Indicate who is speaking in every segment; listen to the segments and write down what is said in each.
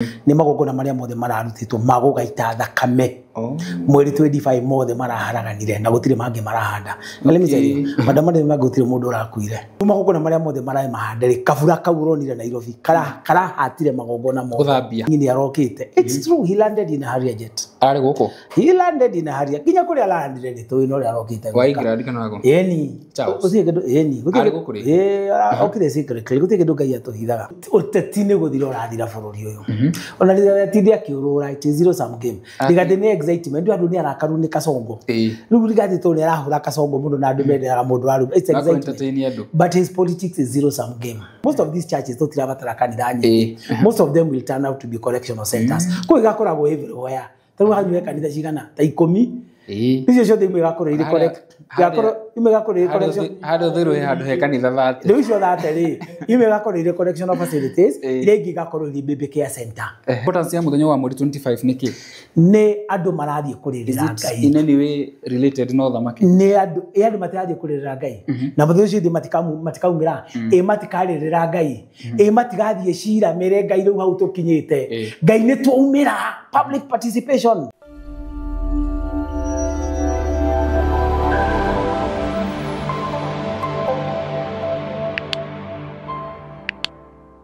Speaker 1: Nĩ magongona marĩa mothe mararutĩtwo magũgaita thakame mweri 25 mothe maraharaganire na gũtirĩ mangĩ marahanda. Na let me tell you, maandamano mangĩ gũtirĩ mũndũ ũrakuire. Magongona marĩa mothe maraĩ mahande rĩ, kabura kau ũronire Nairobi karahatire magongona mothe.
Speaker 2: Gũthambia.
Speaker 1: Nĩ arokĩte. It's true, he landed in a Harrier jet.
Speaker 2: Arĩ gũkũ.
Speaker 1: He landed in a Harrier. Nginya kũrĩa alandire nĩ tũĩ no ũrĩa arokĩte.
Speaker 2: Wa England kana wako?
Speaker 1: Ĩni.
Speaker 2: Charles.
Speaker 1: Gũtirĩ kĩndũ ĩni.
Speaker 2: Arĩ gũkũ rĩ?
Speaker 1: Ĩĩ, okire secretly. Gũtirĩ kĩndũ Ngai atũhithaga. Ũteti nĩ gũthira ũrathira bũrũri ũyũ. Ona rĩrĩa atindi akĩũrũra, it is zero sum game. Rigathĩ nĩ excitement, andũ nĩ arakaru nĩ Kasongo. Rĩu Rigathĩ tondũ nĩ arahũra Kasongo mũno na andũ mendaga mũndũ wa it's
Speaker 2: Na
Speaker 1: excitement.
Speaker 2: entertain andũ.
Speaker 1: But his politics is zero sum game. Most of these churches tũtirabatara kanitha nyingĩ. Most of them will turn out to be correctional centers. Kũu igakoragwo everywhere. Ta rĩu hanyue kanitha cigana ta 10. Icio ciothe imwe igakorwo irĩ correct. Igakorwo imwe igakorwo irĩ correction.
Speaker 2: Handũ thĩrũ he handũ he kanitha 30.
Speaker 1: Rĩu icio 30 rĩ, imwe igakorwo irĩ correctional facilities, iria ingĩ igakorwo irĩ baby care center.
Speaker 2: Importance ya mũthenya wa mweri 25 nĩ kĩ?
Speaker 1: Nĩ andũ marathiĩ kũrĩrĩra Ngai.
Speaker 2: In any way related na ũthamaki?
Speaker 1: Nĩ andũ, ĩ andũ matirathiĩ kũrĩrĩra Ngai. Na mũthenya ũcio ithuĩ matikaumĩra, ĩ matikarĩrĩra Ngai, ĩ matigathiĩ cira mere Ngai rĩu hau tũkinyĩte. Ngai nĩ twaumĩra, public participation.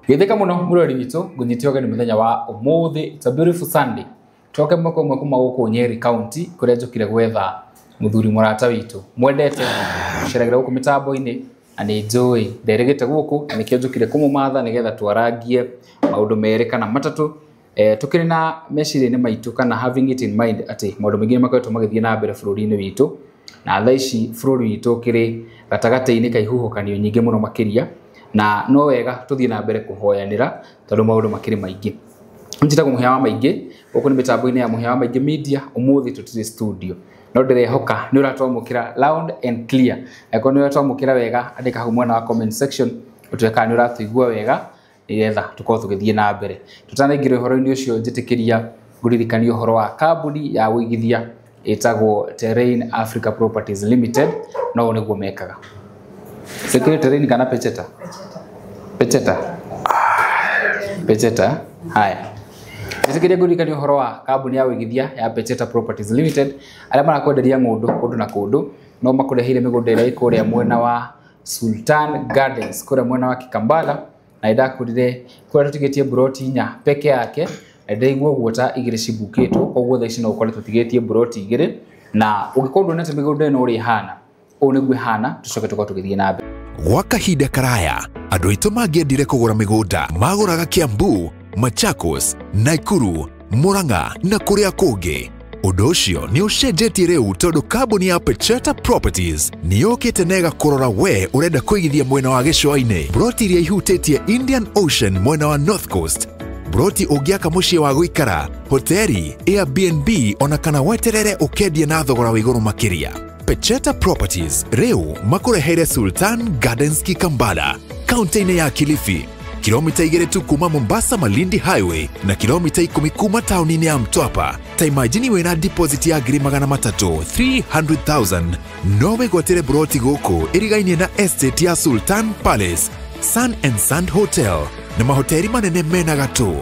Speaker 2: Githika muno murori witũ ngunyite ũgeni mũthenya wa ũmũthĩ. It's a beautiful Sunday. Tũroke mwaka ũmwe kuma gũkũ Nyeri County kũrĩa njũkire gwetha mũthuri mũrata witũ mwendete ũceragĩra gũkũ mĩtambo-inĩ na nĩ njũĩ nderĩgĩte gũkũ na nĩkĩo njũkire kũmũmatha nĩgetha twarangie maũndũ merĩ kana matatũ. Tũkĩrĩ na meciria-inĩ maitũ kana having it in mind atĩ maũndũ maingĩ nĩmakoretwo magĩthiĩ na mbere bũrũri-inĩ witũ na thaa ici bũrũri witũ ũkĩrĩ gatagatĩ-inĩ ka ihuhũkanio nyingĩ mũno makĩria na no wega tũthiĩ na mbere kũhoyanĩra tondũ maũndũ makĩrĩ maingĩ. Njĩtagwo Mũhĩa wa Maingĩ, gũkũ nĩ mĩtambo-inĩ ya Mũhĩa wa Maingĩ Media. Ũmũthĩ tũtirĩ studio no ndĩrehoka nĩ ũratwamũkĩra loud and clear. Angĩkorwo nĩ ũratwamũkĩra wega, andĩka hau mwena wa comment section ũtwĩre kana nĩ ũratũigua wega nĩgetha tũkorwo tũgĩthiĩ na mbere. Tũtanaingĩra ũhoro-inĩ ũcio, njĩtĩkĩria ngũririkanie ũhoro wa kambuni ya ũigithia ĩtagwo Terrain Africa Properties Limited. No ũũ nĩguo mekaga. Security Terrain kana Pecheta? Pecheta. Pecheta. Haya. Njĩtĩkĩria ngũririkanie ũhoro wa kambuni ya ũigithia ya Pecheta Properties Limited arĩa marakwenderia ng'ũndũ kũndũ na kũndũ no makũreheire mĩgũnda ĩrĩa ĩ kũrĩa mwena wa Sultan Gardens kũrĩa mwena wa Kikambala na nĩndakũrire kũrĩa tũtigĩtie mburoti 4 peke yake na ndĩraigua ũguo ta 2 cibukĩtwo koguo thaa ici no ũkore tũtigĩtie mburoti 2 na ũngĩkorwo ndwonete mĩgũnda ĩno ũrĩa ĩhana ũũ nĩguo ĩhana tũcoke tũkorwo tũgĩthiĩ na mbere.
Speaker 3: Gwa kahinda karaya andũ aitũ mangĩendire kũgũra mĩgũnda magũraga Kiambu, Machakos, Nakuru, Murang'a na kũrĩa kũngĩ. Ũndũ ũcio nĩ ũcenjetie rĩu tondũ kambuni ya Pecheta Properties nĩ yũkĩte na ĩgakũrora we ũrenda kũigithia mwena wa gĩcũa-inĩ broti iria ihutĩtie Indian Ocean mwena wa North Coast, broti ũngĩaka mũciĩ wa gũikara, hoteri, Airbnb ona kana weterere ũkendia na thogora wa igũrũ makĩria. Pecheta Properties rĩu makũreheire Sultan Gardens Kikambala, kaunti-inĩ ya Kilifi, kilomita 2 tu kuma Mombasa Malindi Highway na kilomita 10 kuma tauni-inĩ ya Mtwapa. Ta imagine wĩna deposit ya 300,000 300,000 no wĩgwatĩre broti gũkũ ĩrigainie na estate ya Sultan Palace, Sun and Sand Hotel na mahoteri manene mena gatũ.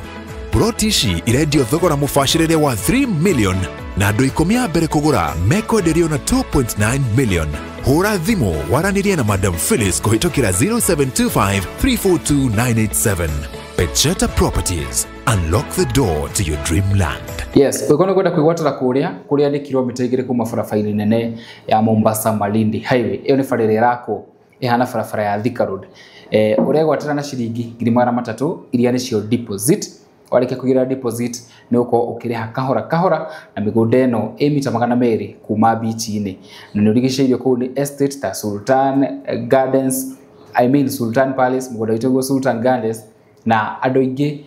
Speaker 3: Broti ici irendio thogora mũbacĩrĩre wa 3 million na andũ 10 a mbere kũgũra mekwenderio na 2.9 million. Hũra thimũ waranĩrie na Madam Phyllis kũhĩtũkĩra 0725 342 987. Pecheta Properties, unlock the door to your dreamland.
Speaker 2: Yes, ũngĩkorwo nĩ ũkwenda kwĩgwatĩra kũrĩa kũrĩa nĩ kilomita 2 kuma barabara-inĩ nene ya Mombasa Malindi Highway. Ĩyo nĩ bara ĩrĩa ĩrakwo ĩhana barabara ya Thika Road. Ũregwatĩra na ciringi 300,000 iria nĩcio deposit. Warĩkia kũigĩrĩra deposit nĩ ũgũkorwo ũkĩrĩha kahora kahora na mĩgũnda ĩno ĩ mita 200 kuma beach-inĩ na nĩ ũrigicĩirio kũu nĩ estate ta Sultan Gardens, I mean Sultan Palace, mũgũnda witũ ũguo Sultan Gardens na andũ aingĩ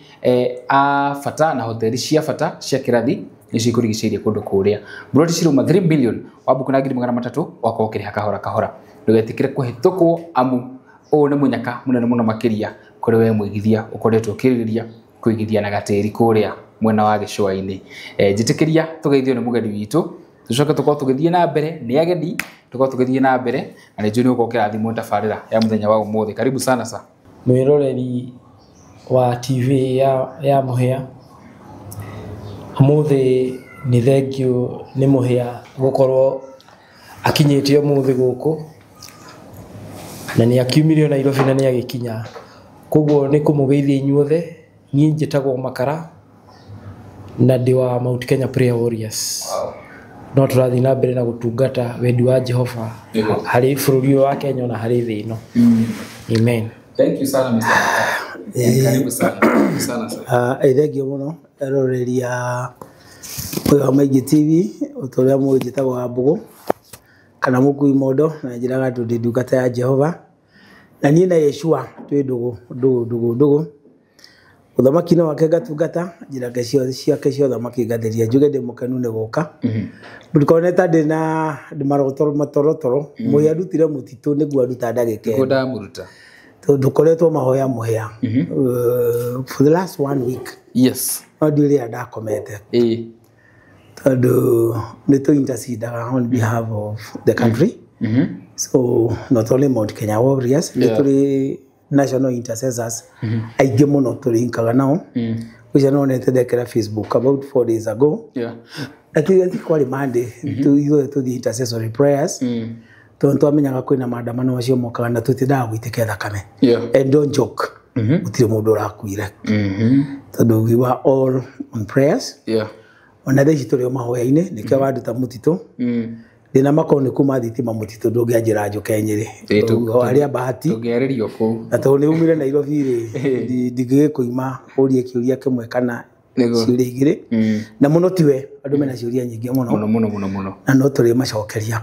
Speaker 2: a bata na hoteli cia bata cia kĩrathi nĩcio ikũrigicĩirie kũndũ kũrĩa. Mburoti cirauma 3 billion wambuku na 300,000 wakorwo ũkĩrĩha kahora kahora. Ndũgetĩkĩre kũhĩtũkwo amu ũũ nĩ mũnyaka mũnene mũno makĩria kũrĩ we mũigithia ũkoretwo ũkĩrĩrĩria kũigithia na gatĩri kũrĩa mwena wa gĩcũa-inĩ. Njĩtĩkĩria tũgeithio nĩ mũgeni witũ tũcoke tũkorwo tũgĩthiĩ na mbere nĩ ageni tũkorwo tũgĩthiĩ na mbere na nĩ njũĩ nĩ ũgũkorwo ũkĩrathimwo tabarĩra ya mũthenya wa ũmũthĩ. Karibu sana sa
Speaker 4: mwĩroreri wa TV ya Mũhĩa. Umuthi ni thank you ni Muhia gukorwo akinyĩte umuthi gũkũ na nĩ akiumire Nairobi na nĩ agĩkinya. Koguo nĩ kũmũgeithia inyuothe. Niĩ njĩtagwo Makara na ndĩ wa Mount Kenya Prayer Warriors. No tũrathiĩ na mbere na gũtungata wendi wa Jehova harĩ bũrũri ũyũ wa Kenya ona harĩ thĩ ĩno. Amen.
Speaker 2: Thank you sana Mr. Makara. Karibu sana. Karibu sana sir.
Speaker 1: Thank you mũno eroreria ũyũ wa Maingĩ TV ũtũrĩa mũĩ njĩtagwo Wambũgũ kana Mũkui Mondo na njĩraga andũ ndĩ ndungata ya Jehova na niĩ na Yeshua twĩ ndũgũ ndũgũ ndũgũ ndũgũ ũthamaki-inĩ wake ngatungata njĩra ciake cia ũthamaki ngatheria njuge ndĩ mũkenu nĩ gũka ndũkone ta ndĩ na marotoro matorotoro Mũhĩa ndutire mũtitũ nĩguo aruta ndagĩka
Speaker 2: Nĩguo ndamũruta.
Speaker 1: Tondũ koretwo mahoya Mũhĩa for the last 1 week.
Speaker 2: Yes.
Speaker 1: No ndiũrĩa ndakomete tondũ nĩ tũ intercedaga on behalf of the country. So not only Mount Kenya Warriors, nĩ tũrĩ national intercessors aingĩ mũno tũrinkaga nao. Ũcio no nete ndekĩra Facebook about 4 days ago. Ati kwarĩ Monday ithuothe tũthiĩ intercessory prayers. Tondũ twamenyaga kwĩna maandamano macio mokaga na tũtindaga gũitĩka thakame. And don't joke. Gũtirĩ mũndũ ũrakuire. Tondũ we were all on prayers. Ona thaa ici tũrĩ o mahoya-inĩ nĩkĩo wanduta mũtitũ. Ndĩna makorwo nĩ kuma thitima mũtitũ ndũngĩanjĩra njũke Nyĩrĩ. Arĩa bahati
Speaker 2: Tũngĩarĩrio kũu.
Speaker 1: Na tondũ nĩ umire Nairobi rĩ ndingĩgĩkũima ũrie kĩũria kĩmwe kana ciũria igĩrĩ. Na mũno tiwe andũ mena ciũria nyingĩ mũno.
Speaker 2: Mũno mũno mũno mũno.
Speaker 1: Na no tũrĩmacokeria.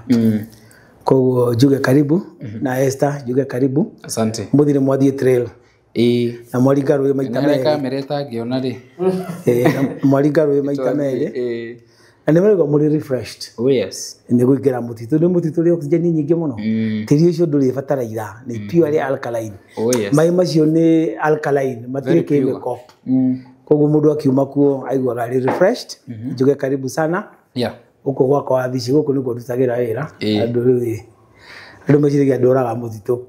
Speaker 1: Koguo njuge karibu na Esther njuge karibu.
Speaker 2: Asante.
Speaker 1: Mũthire mwathiĩ trail. Na mwaringa rũĩ maita merĩ.
Speaker 2: Kamera ĩtangĩona rĩ.
Speaker 1: Mwaringa rũĩ maita merĩ. Na nĩ mũraigua mũrĩ refreshed.
Speaker 2: Oh yes.
Speaker 1: Nĩ kũingĩra mũtitũ nĩ mũtitũ ũrĩ oxygen nyingĩ mũno. Tĩri ũcio ndũrĩ bataraitha nĩ purely alkaline.
Speaker 2: Oh yes.
Speaker 1: Maĩ macio nĩ alkaline matirĩ chemical. Koguo mũndũ akiuma kuo aiguaga arĩ refreshed. Njuge karibu sana. Gũkũ gwakwa wabici gũkũ nĩkuo ndutagĩra wĩra. Andũ rĩu andũ meciragia ndũraga mũtitũ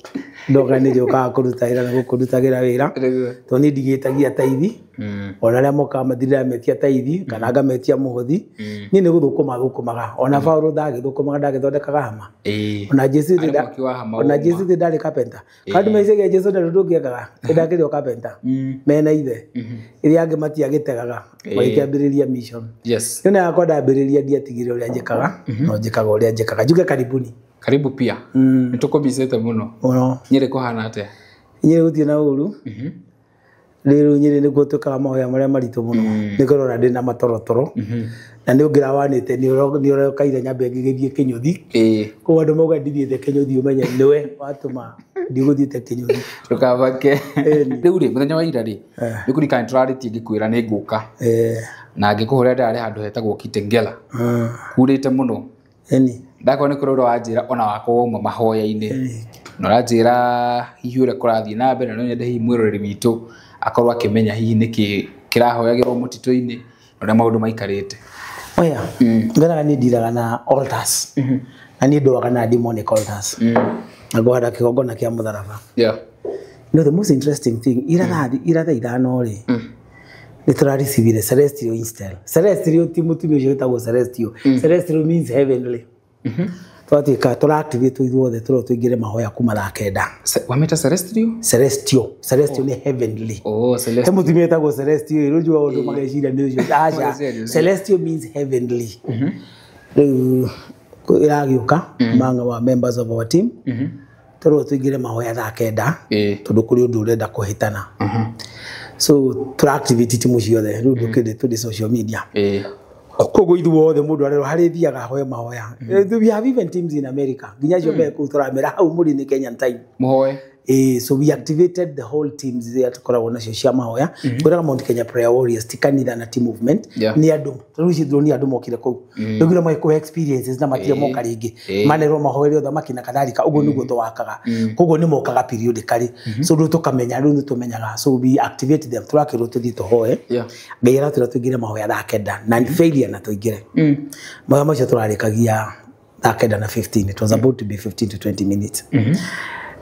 Speaker 1: ndoka nĩ njũkaga kũruta wĩra na gũkũ ndutagĩra wĩra tondũ niĩ ndigĩtagia taithi ona arĩa mokaga matirĩrametia taithi kana ngametia mũhothi niĩ nĩ gũthũkũma thũkũmaga ona Paũlũ ndagĩthũkũmaga ndagĩthondekaga hama ona Jesũ ona Jesũ ndarĩ carpenter kandi meciragia Jesũ ndarĩ ũndũ ũngĩ ekaga ndakĩrĩ o carpenter mena ithe ĩrĩa angĩ matiagĩtegaga magĩkĩambĩrĩria mission.
Speaker 2: Yes.
Speaker 1: Niĩ yakwa ndambĩrĩria ndiatigire ũrĩa njĩkaga no njĩkaga ũrĩa njĩkaga. Njuge karibuni.
Speaker 2: Karibu pia. Nĩ tũkũmicĩte mũno.
Speaker 1: Mũno.
Speaker 2: Nyĩrĩ kũhana atĩa?
Speaker 1: Nyĩrĩ gũtirĩ na ũru. Rĩu Nyĩrĩ nĩkuo twĩkaga mahoya marĩa maritũ mũno. Nĩ kũrora ndĩ na matorotoro. Na nĩ ũngĩrawanĩte nĩ ũrokaire nyambe ngĩgĩthiĩ kĩnyũthi. Koguo andũ mauga ndithiĩte kĩnyũthi ũmenye nĩwe watũma ndigũthiĩte kĩnyũthi.
Speaker 2: Ndũkabake. Rĩu rĩ mũthenya wa ira rĩ nĩ kũririkana nĩtũrarĩtie ngĩkwĩra nĩ ngũka. Na ngĩkũhũrĩra ndarĩ handũ hetagwo Kitengela. Kurĩte mũno. Ndakorwo nĩ kũrĩ wanjĩra ona wakwa wauma mahoya-inĩ na ũranjĩra hihi ũrĩa kũrathiĩ na mbere na no nyende hihi mwĩroreri witũ akorwo akĩmenya hihi nĩkĩ kĩrahoyagĩrwo mũtitũ-inĩ na ũrĩa maũndũ maikarĩte.
Speaker 1: Oya, ngeraga niĩ ndiraga na altars. Na niĩ ndũaga na demonic altars. Na ngũhanda kĩgongona kĩa mũtharaba.
Speaker 2: Yeah.
Speaker 1: You know, the most interesting thing, ira thaa ithano rĩ, nĩ tũrarecivire celestial instead. Celestial ti mũtumia ũcio wĩtagwo celestial. Celestial means heavenly. Twatuĩka tũraactivate ithuothe tũrĩa tũingĩre mahoya kuma thaa kenda.
Speaker 2: Wamĩta celestial?
Speaker 1: Celestial. Celestial nĩ heavenly.
Speaker 2: Oh, celestial.
Speaker 1: He mũtumia wĩtagwo celestial, rĩu njũa ũndũ mageciria nĩ ũcio. Aca, celestial means heavenly. Rĩu ĩragĩũka among our members of our team. Tũrĩa tũingĩre mahoya thaa kenda tondũ kũrĩ ũndũ ũrenda kũhĩtana. So tũraactivate timu ciothe rĩu ndũkĩndĩ tũrĩ social media. Koguo ithuothe mũndũ arerwo harĩ thiaga ahoe mahoya. We have even teams in America. Nginya acio me kũu tũramera hau mũrĩ nĩ Kenyan time.
Speaker 2: Mũhoe.
Speaker 1: So we activated the whole teams iria tũkoragwo nacio cia mahoya. Kwĩraga Mount Kenya Prayer Warriors ti kanitha na ti movement. Nĩ andũ. Rĩu ici ndĩronire andũ mokire kũu. Rĩu nginya magĩkũhe experiences na matirĩ moka rĩngĩ. Manerwo mahoere ũthamaki na kadhalika. Ũguo nĩguo tũwakaga. Koguo nĩ mokaga periodically. So rĩu tũkamenya, rĩu nĩ tũmenyaga. So we activate them. Tũrakĩrwo tũthiĩ tũhoe. Ngai aratwĩra tũingĩre mahoya thaa kenda. Na failure na tũingĩre. Mahoya macio tũrarĩkagia thaa kenda na 15. It was about to be 15 to 20 minutes.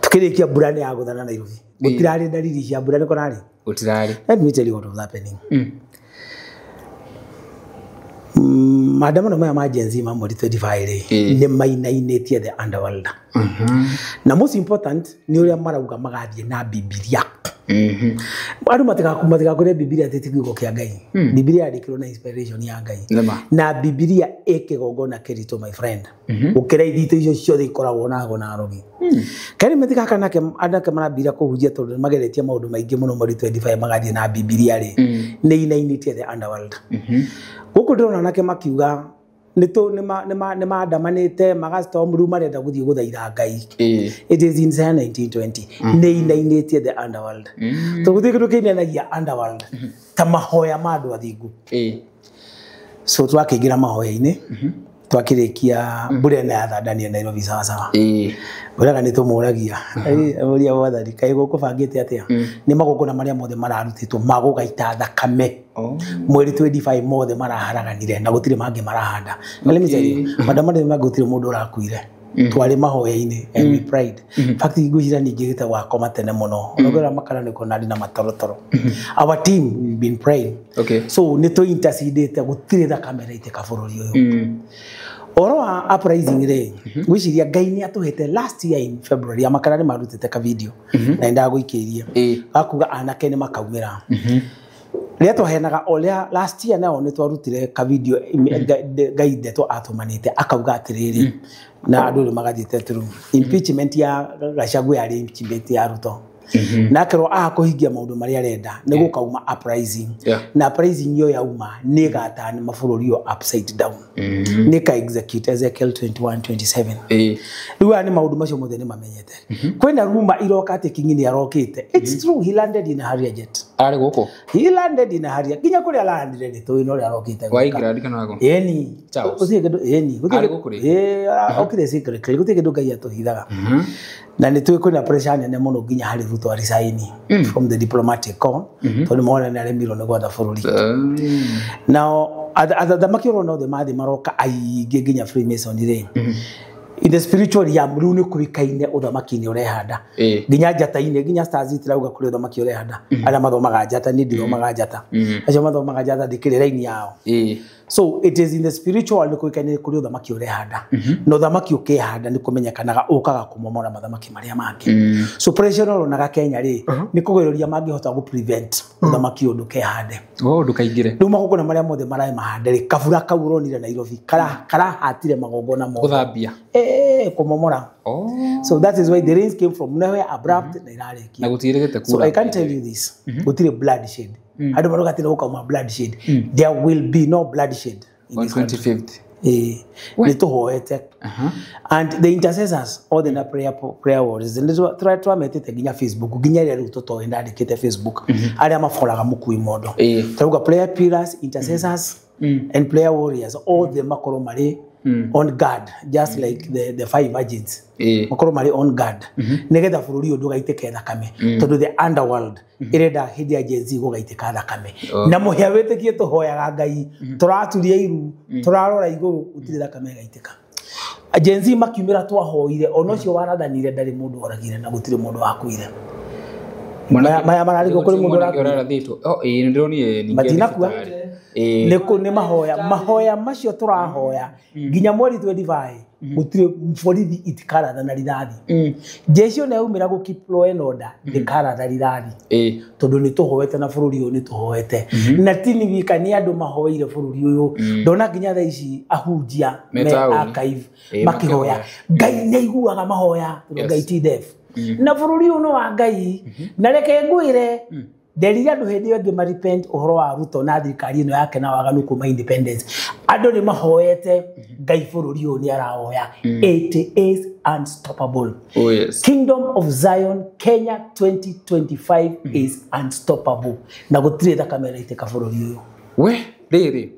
Speaker 1: Tukirikia mbura nĩ yagũthana Nairobi. Gũtirarĩ ndariri cia mbura nĩ kũrarĩ.
Speaker 2: Gũtirarĩ.
Speaker 1: Let me tell you what was happening. Maandamano maya ma Gen Z ma mweri 25 rĩ, nĩ mainainĩtie the underworld. Na most important nĩ ũrĩa marauga magathiĩ na Bibilia. Andũ matigakwĩre Bibilia atĩ ti kiugo kĩa Ngai. Bibilia yandĩkirwo na inspiration ya Ngai.
Speaker 2: Nĩma.
Speaker 1: Na Bibilia ĩ kĩgongona kĩritũ, my friend, gũkĩra ithitũ icio ciothe ikoragwo nago na arogi. Kerĩ, metigaka nake anake marambĩrĩria kũhunjia tondũ nĩ mageretie maũndũ maingĩ mũno mweri 25 magathiĩ na Bibilia rĩ, nĩ inainĩtie the underworld. Gũkũ ndĩrona anake makiuga nĩ maandamanĩte magastorm, rĩu marenda gũthiĩ gũthaitha Ngai. It is in Isaiah 1920. Nĩ inainĩtie the underworld, tondũ gũtirĩ kĩndũ kĩinainagia underworld ta mahoya ma andũ athingu. So twakĩingĩra mahoya-inĩ, twakĩrĩkia mbura ĩno yathandania Nairobi sawa sawa. Ũraga nĩ tũmũragia ũria Mwathani, kaĩ gũkũ bangĩte atĩa? Nĩ magongona marĩa mothe mararutĩtwo magũgaita thakame mweri 25 mothe maraharaganire na gũtirĩ mangĩ marahanda. Na let me tell you, maandamano mangĩ gũtirĩ mũndũ ũrakuire. Twarĩ mahoya-inĩ and we prayed. In fact, ngwĩciria ningĩgĩte gwakoma tene mũno ongerera makara nĩ kuona ndĩ na matorotoro. Our team, we've been praying. So nĩ tũ intercedete, gũtirĩ thakame ĩraitĩka bũrũri ũyũ. Ũhoro wa uprising rĩ, ngwĩciria Ngai nĩ atũhete. Last year in February amakara nĩ marutĩte ka video na nĩndagũikĩirie gakuga anake nĩ makaumĩra rĩrĩa twaheanaga o rĩa last year. Nao nĩ twarutire ka video, Ngai ndeto atũmanĩte akauga atĩrĩrĩ, na andũ rĩu magathiĩte through impeachment ya Gachagua, yarĩ impeachment ya Ruto, na akerwo aha kũhingia maũndũ marĩa arenda nĩ gũkauma uprising. Na uprising ĩyo yauma nĩ ĩgatana mabũrũri ũyũ upside down, nĩ ka execute Ezekiel 21:27. Rĩu aya nĩ maũndũ macio mothe nĩ mamenyete. Kwĩna ruma iroka atĩ Kingi nĩ arokĩte. It's true, he landed in a Harrier jet.
Speaker 2: Ararĩ gũkũ?
Speaker 1: He landed in a Harrier. Nginya kũrĩa landire nĩ tũĩ, no ũrĩa arokĩte
Speaker 2: Wa
Speaker 1: gwĩka.
Speaker 2: England kana wako?
Speaker 1: Ĩni.
Speaker 2: Charles.
Speaker 1: Gũtirĩ kĩndũ, ĩni.
Speaker 2: Arĩ gũkũ rĩ?
Speaker 1: Ĩĩ, okire secretly. Gũtirĩ kĩndũ Ngai atũhithaga. Na nĩ tũĩ kwĩna pressure nene mũno nginya harĩ Ruto resign from the diplomatic corps, tondũ mona nĩ aremirwo nĩ gwatha bũrũri. Nao athamaki ũrona othe mathiĩ maroka aingĩ nginya Freemason rĩ, in the spiritual realm rĩu nĩ kũĩkaine ũthamaki nĩ ũrehanda. Nginya njata-inĩ, nginya stars itirauga kũrĩ ũthamaki ũrehanda. Arĩa mathomaga njata, niĩ ndithomaga njata, acio mathomaga njata ndikĩrĩ raini yao. So it is in the spiritual nĩ kũĩkaine kũrĩ ũthamaki ũrehanda, na ũthamaki ũkĩhanda nĩ kũmenyekanaga ũkaga kũmomora mathamaki marĩa mangĩ. So pressure ĩno ũronaga Kenya rĩ, nĩ kũgereria mangĩhota gũ prevent ũthamaki ũyũ ndũkehande.
Speaker 2: Oh, ndũkaingĩre.
Speaker 1: Rĩu magongona marĩa mothe maraĩ mahande rĩ, kabura kau ũronire Nairobi karahatire magongona mothe.
Speaker 2: Gũthambia.
Speaker 1: Kũmomora. So that is why the rains came from nowhere, abrupt, na irarĩkia.
Speaker 2: Na gũtirĩgĩte
Speaker 1: So
Speaker 2: kura.
Speaker 1: I can tell you this, gũtirĩ bloodshed. Andũ marauga atĩ nĩ gũkauma bloodshed. There will be no bloodshed in
Speaker 2: On
Speaker 1: this country.
Speaker 2: 25th.
Speaker 1: Nĩ tũhoete and the intercessors othe na prayer warriors nĩ twametĩte nginya Facebook, nginya ĩrĩa rĩu tũtoĩ ndandĩkĩte Facebook, arĩa maboraga mũkui mondo. Tũrauga prayer pillars, intercessors and prayer warriors othe makorwo marĩ on guard, just like the five virgins. Makorwo marĩ on guard nĩgetha bũrũri ũyũ ndũgaitĩke thakame, tondũ the underworld ĩrenda hĩndĩ ya Gen Z gũgaitĩka thakame. Na mũhĩa wĩtĩkie, tũhoyaga Ngai, tũraturia iru, tũrarora igũrũ, gũtirĩ thakame ĩgaitĩka. Gen Z makiumĩra twahoire, ona ũcio warathanire ndarĩ mũndũ oragire na gũtirĩ mũndũ wakuire. Maya mararigwo kũrĩ mũndũ
Speaker 2: Mwanake
Speaker 1: ũrakuire.
Speaker 2: ũrarathĩtwo. Oh, ĩĩ, nĩndĩronire ningĩ
Speaker 1: Matinakua.
Speaker 2: thibitarĩ. Ĩĩ.
Speaker 1: Nĩ mahoya, mahoya macio tũrahoya nginya mweri 25, gũtirĩ borithi itikaratha na rithathi. Jeshi ona yaumĩra gũ keep law and order ndĩkaratha rithathi, tondũ nĩ tũhoete na bũrũri ũyũ nĩ tũhoete, na ti ni wika, nĩ andũ mahoeire bũrũri ũyũ. Ndona nginya thaa ici ahunjia
Speaker 2: Me
Speaker 1: me
Speaker 2: taũni.
Speaker 1: archive
Speaker 2: makĩhoya.
Speaker 1: makĩhoya. Ngai nĩ aiguaga mahoya, tondũ Ngai ti deaf, na bũrũri ũyũ nĩ wa Ngai. Na reke ngwĩre, nderire andũ hĩndĩ ĩyo ĩngĩ marepent ũhoro wa Ruto na thirikari ĩno yake na waganu. Kuma independence andũ nĩ mahoete Ngai, bũrũri ũyũ nĩ arahoya. It is unstoppable.
Speaker 2: Oh, yes.
Speaker 1: Kingdom of Zion Kenya 2025 is unstoppable, na gũtirĩ thakame ĩraitĩka bũrũri ũyũ.
Speaker 2: We rĩrĩ,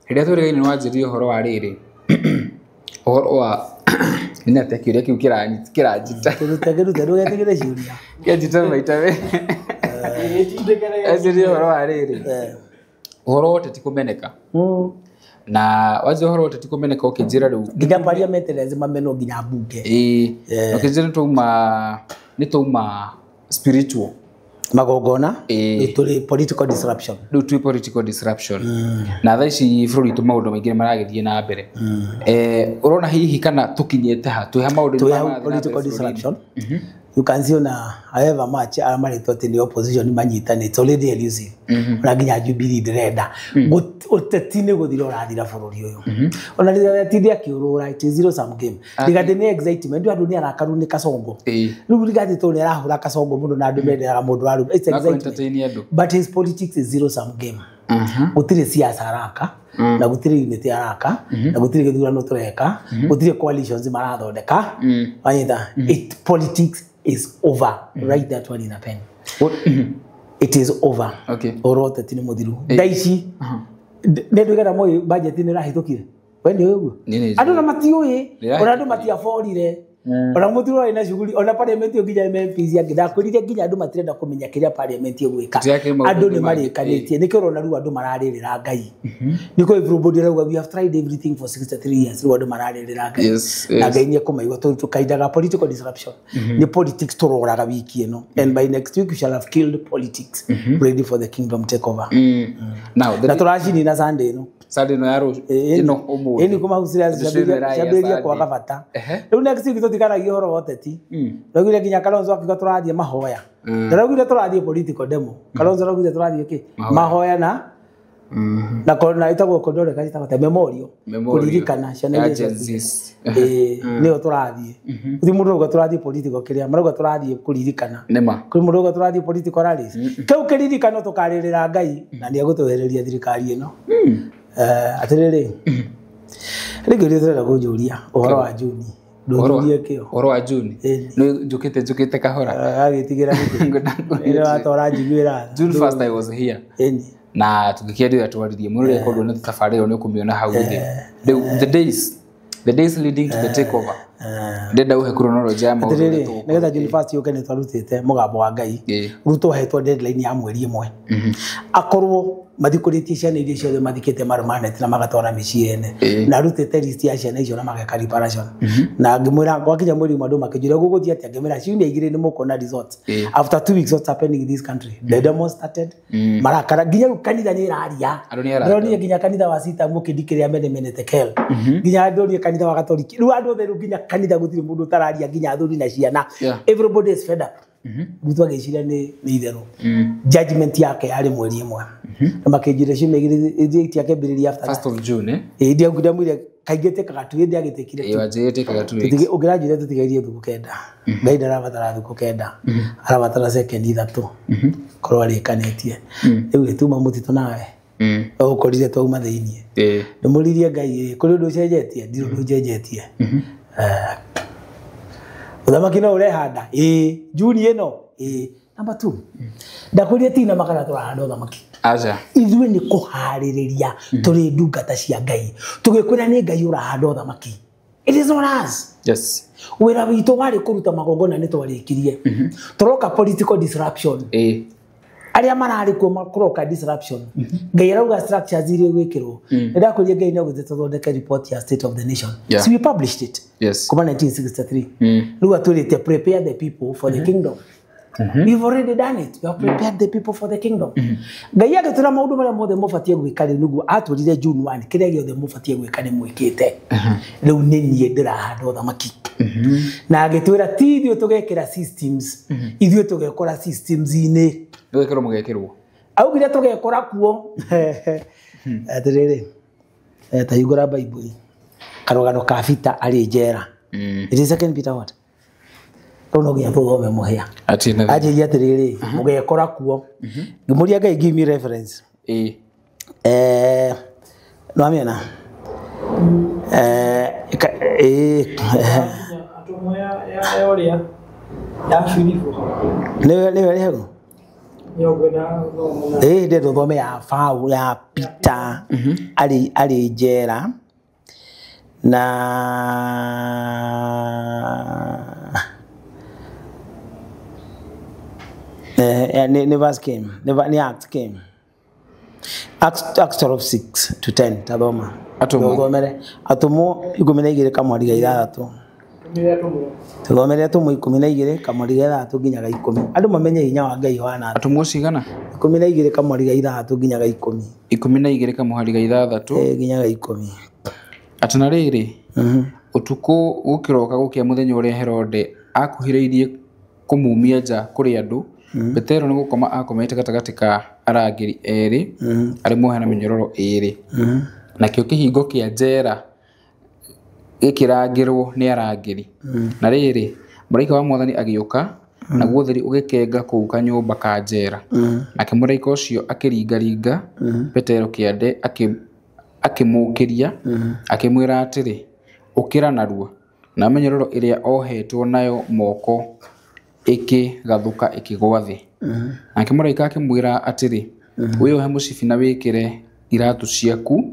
Speaker 2: rĩrĩa twĩrĩgaine nĩ wanjĩrire ũhoro wa rĩrĩ, ũhoro wa nĩ atĩa kĩũria kĩu kĩranjita.
Speaker 1: Kĩrute, kĩrute, ndũgetigĩre ciũria.
Speaker 2: Kĩanjita maita me anjĩrire ũhoro wa rĩrĩ, ũhoro wa ũteti kũmeneka, na wanjĩra ũhoro wa ũteti kũmeneka, ũkĩnjĩra rĩu
Speaker 1: Nginya parliament lazima menwo, nginya mbunge.
Speaker 2: Ĩĩ, ũkĩnjĩra nĩ twauma spiritual.
Speaker 1: Magongona
Speaker 2: Ĩĩ.
Speaker 1: tũrĩ political disruption.
Speaker 2: Rĩu twĩ political disruption na thaa ici bũrũri witũ maũndũ maingĩ nĩ maragĩthiĩ na mbere. Ũrona hihi kana tũkinyĩte ha twĩ ha maũndũ
Speaker 1: Twĩ hau political disruption. You can see ona however much arĩa marĩtwo atĩ nĩ opposition manyitane, it's already elusive. Ona nginya Jubilee ndĩrenda. Ũteti nĩ gũthira ũrathira bũrũri ũyũ. Ona rĩrĩa atindi akĩũrũra, it is zero sum game. Rigathĩ nĩ excitement, andũ nĩ arakaru nĩ Kasongo. Rĩu Rigathĩ tondũ nĩ arahũra Kasongo mũno na andũ mendaga mũndũ wa it's
Speaker 2: Na
Speaker 1: excitement.
Speaker 2: entertain andũ.
Speaker 1: But his politics is zero sum game. Gũtirĩ siasa araka, na gũtirĩ unity araka, na gũtirĩ gĩthurano tũreka, gũtirĩ coalitions marathondeka. Wanyita, it politics is over. Write that one in a pen. It is over.
Speaker 2: Okay.
Speaker 1: Ũhoro wa ũteti nĩ mũthiru thaa ici. Nĩ ndũigana moi budget nĩ ĩrahĩtũkire, we nĩ ũguo?
Speaker 2: Nĩ nĩ
Speaker 1: Andũ na matiũĩ.
Speaker 2: Nĩ
Speaker 1: Ona andũ matiaborire, ona mũtiro ũrarĩ na shughuli, ona parliament ĩyo nginya MPs angĩ ndakwĩrire nginya andũ matirenda kũmenya kĩrĩa parliament ĩgwĩka.
Speaker 2: Gũtirakĩrĩ maũndũ
Speaker 1: Andũ nĩ
Speaker 2: mangĩ.
Speaker 1: marĩkanĩtie, nĩkĩo ũrona rĩu andũ mararĩrĩra Ngai, nĩkĩo everybody arauga we have tried everything for 63 years. Rĩu andũ mararĩrĩra Ngai na Ngai nĩ ekũmaigua tondũ tũkaindaga political disruption. Nĩ politics tũroraga wiki ĩno, and by next week we shall have killed politics, ready for the kingdom takeover.
Speaker 2: Now
Speaker 1: Na tũracinina Sunday ĩno.
Speaker 2: Sunday ĩno ya rũciũ ĩno ũmũthĩ.
Speaker 1: Ĩni kũmahucĩra.
Speaker 2: Rũciũ ĩno ĩraya
Speaker 1: Ciambĩrĩria
Speaker 2: Sunday.
Speaker 1: kwaga bata. Rĩu next week tũtikaragia ũhoro wa ũteti. Raugire nginya Kalonzo akiuga tũrathiĩ mahoya, ndaraugire tũrathiĩ political demo. Kalonzo araugire tũrathiĩ kĩ? Mahoya na ĩtagwo kondore kana ĩtagwo ta memorial.
Speaker 2: Memorial.
Speaker 1: Kũririkana ciana
Speaker 2: Ya
Speaker 1: iria
Speaker 2: Gen
Speaker 1: ciakuire.
Speaker 2: Zs.
Speaker 1: Ĩĩ, nĩyo tũrathiĩ. Gũtirĩ mũndũ ũrauga tũrathiĩ political kĩrĩa marauga tũrathiĩ kũririkana.
Speaker 2: Nĩma.
Speaker 1: Kũrĩ mũndũ ũrauga tũrathiĩ political rallies. Kĩu kĩririkano tũkarĩrĩra Ngai na nĩ egũtwehereria thirikari ĩno. Atĩrĩrĩ, rĩngĩ ũrĩa tũrenda kũnjũria ũhoro wa Juni, ndũnjũrie kĩo.
Speaker 2: Ũhoro wa June.
Speaker 1: Ĩni.
Speaker 2: Nĩ njũkĩte kahora.
Speaker 1: Agĩtigĩra nĩkĩ ĩrĩa watwara njiguĩra tha.
Speaker 2: June 1st I was here.
Speaker 1: Ĩni.
Speaker 2: Na tũgĩkĩaria ũrĩa twaririe mũno rekondi nĩ thabarĩ ĩyo nĩ ũkũmĩona hau thĩ. Rĩu the days leading to the takeover, ndenda ũhe chronology ya maũndũ
Speaker 1: Atĩrĩrĩ,
Speaker 2: ũrĩa tũgũkorwo.
Speaker 1: nĩgetha June 1st yũke nĩ twarutĩte mũgambo wa Ngai. Rĩu twahetwo deadline ya mweri ĩmwe akorwo mathikũrĩtie ciana iria ciothe mathikĩte marumaneti na magatwara mĩciĩ ene, na arutĩte list ya ciana icio na mageka reparation. Na ngĩmwĩra gwakinya mweri ũmwe andũ makĩnjũria gũgũthiĩ atĩa, ngĩmwĩra ciumia 2 nĩ mũkuona results. After 2 weeks, what's happening in this country? The demo started, marakara nginya rĩu kanitha nĩ ĩraria.
Speaker 2: Andũ nĩ arakara.
Speaker 1: Ndĩronire nginya kanitha wa Sita mũkĩndikĩrĩa mene mene tekel, nginya ndonire kanitha wa Katoliki. Rĩu andũ othe, rĩu nginya kanitha gũtirĩ mũndũ ũtararia, nginya athuri na ciana. Everybody is fed up. Ruto agĩciria nĩ itherũ. Judgment yake yarĩ mweri ĩmwe na makĩnjĩra ciumia 2 date yake mbĩrĩria after
Speaker 2: 1st of June, eh?
Speaker 1: Ĩĩ, ndamwĩre kaingĩ tĩkaga tu ĩndĩ agĩtĩkire.
Speaker 2: Ĩĩ, wanjĩrĩte 2 weeks.
Speaker 1: Ũngĩranjĩra tũtigairie thukũ 9, Ngai ndarabatara thukũ 9, arabatara sekendi 3 korwo arĩkanĩtie. Rĩu gĩtuma mũtitũ nawe ũkorire twauma thĩiniĩ. Ndĩmũririe Ngai, ĩ, kũrĩ ũndũ ũcenjetie? Ndirĩ ũndũ ũcenjetie. Ũthamaki no ũrehanda ĩĩ Juni ĩno ĩĩ. Number two, ndakwĩrire tina makana tũrahanda ũthamaki.
Speaker 2: Aca.
Speaker 1: Ithuĩ nĩ kũharĩrĩria tũrĩ ndungata cia Ngai, tũgĩkwĩra nĩ Ngai ũrahanda ũthamaki. It is not us. Wĩra witũ warĩ kũruta magongona, nĩ twarĩkirie. Tũroka political disruption. Arĩa mararĩ kuo kũroka disruption. Ngai arauga structures iria igwĩkĩrwo. Nĩ ndakwĩrire Ngai no gũthiĩ tũthondeke report ya state of the nation. So we published it kuma 1963. Rĩu atwĩrĩte prepare the people for the kingdom. We've already done it. We have prepared the people for the kingdom. Ngai agĩtwĩra maũndũ marĩa mothe mũbatiĩ gwĩka rĩu nĩguo atwĩrire June 1, kĩrĩa gĩothe mũbatiĩ gwĩka nĩ mwĩkĩte. Rĩu nĩ niĩ ndĩrahanda ũthamaki. Na agĩtwĩra ti ithuĩ tũgekĩra systems, ithuĩ tũgekora systems-inĩ.
Speaker 2: Nĩ gwĩkĩrwo mũgekĩrwo.
Speaker 1: Augire tũgekora kuo. Atĩrĩrĩ, ta hingũra Bible. Karũgano ka Peter arĩ njera. It is Second Peter what? Rĩu no nginya tũthome mũhĩa.
Speaker 2: Atĩ na
Speaker 1: Anjĩria atĩrĩrĩ, mũgekora kuo. Ngĩmũria Ngai, give me reference. Nĩwamĩona?
Speaker 4: Atũmwo ya ũrĩa ya Filipo.
Speaker 1: Nĩwe rĩhau?
Speaker 4: Nĩũkwenda gũthoma na
Speaker 1: Ĩĩ, ndĩrenda ũthome ya Paul, ya Peter arĩ njera na nĩ verse came nĩ Acts came Acts 12 6 to 10. Tathoma.
Speaker 2: Atũmwo.
Speaker 1: Ũthomere Atũmwo 12 kamwariga 6. Tũthomere atũmwo 12 kamũri ga 6 nginya ga 10. Andũ mamenye hinya wa Ngai wana.
Speaker 2: Atũmwo cigana?
Speaker 1: 12 kamũri ga 6 nginya ga 10.
Speaker 2: 12 kamũhari ga 6
Speaker 1: nginya ga 10.
Speaker 2: Atĩ na rĩrĩ, ũtukũ gũkĩroka gũkĩa mũthenya ũrĩa Herode akuhĩrĩirie kũmumia nja kũrĩ andũ, Petero nĩ gũkoma akomete gatagatĩ ka arangĩri erĩ, arĩ muohe na mĩnyororo ĩĩrĩ. Nakĩo kĩhingo kĩa njera gĩkĩrangĩrwo nĩ arangĩri. Na rĩrĩ, mũraika wa Mwathani agĩũka, naguo ũtheri ũgĩkenga kũu kanyũmba ka njera. Nake mũraika ũcio akĩringaringa Petero kĩande akĩmũũkĩria, akĩmwĩra atĩrĩ, ũkĩra narua. Na mĩnyororo ĩrĩa ohetwo nayo moko ĩkĩgathũka ĩkĩgũa thĩ. Nake mũraika akĩmwĩra atĩrĩ, wĩohe mũcibi na wĩkĩre iratũ ciaku.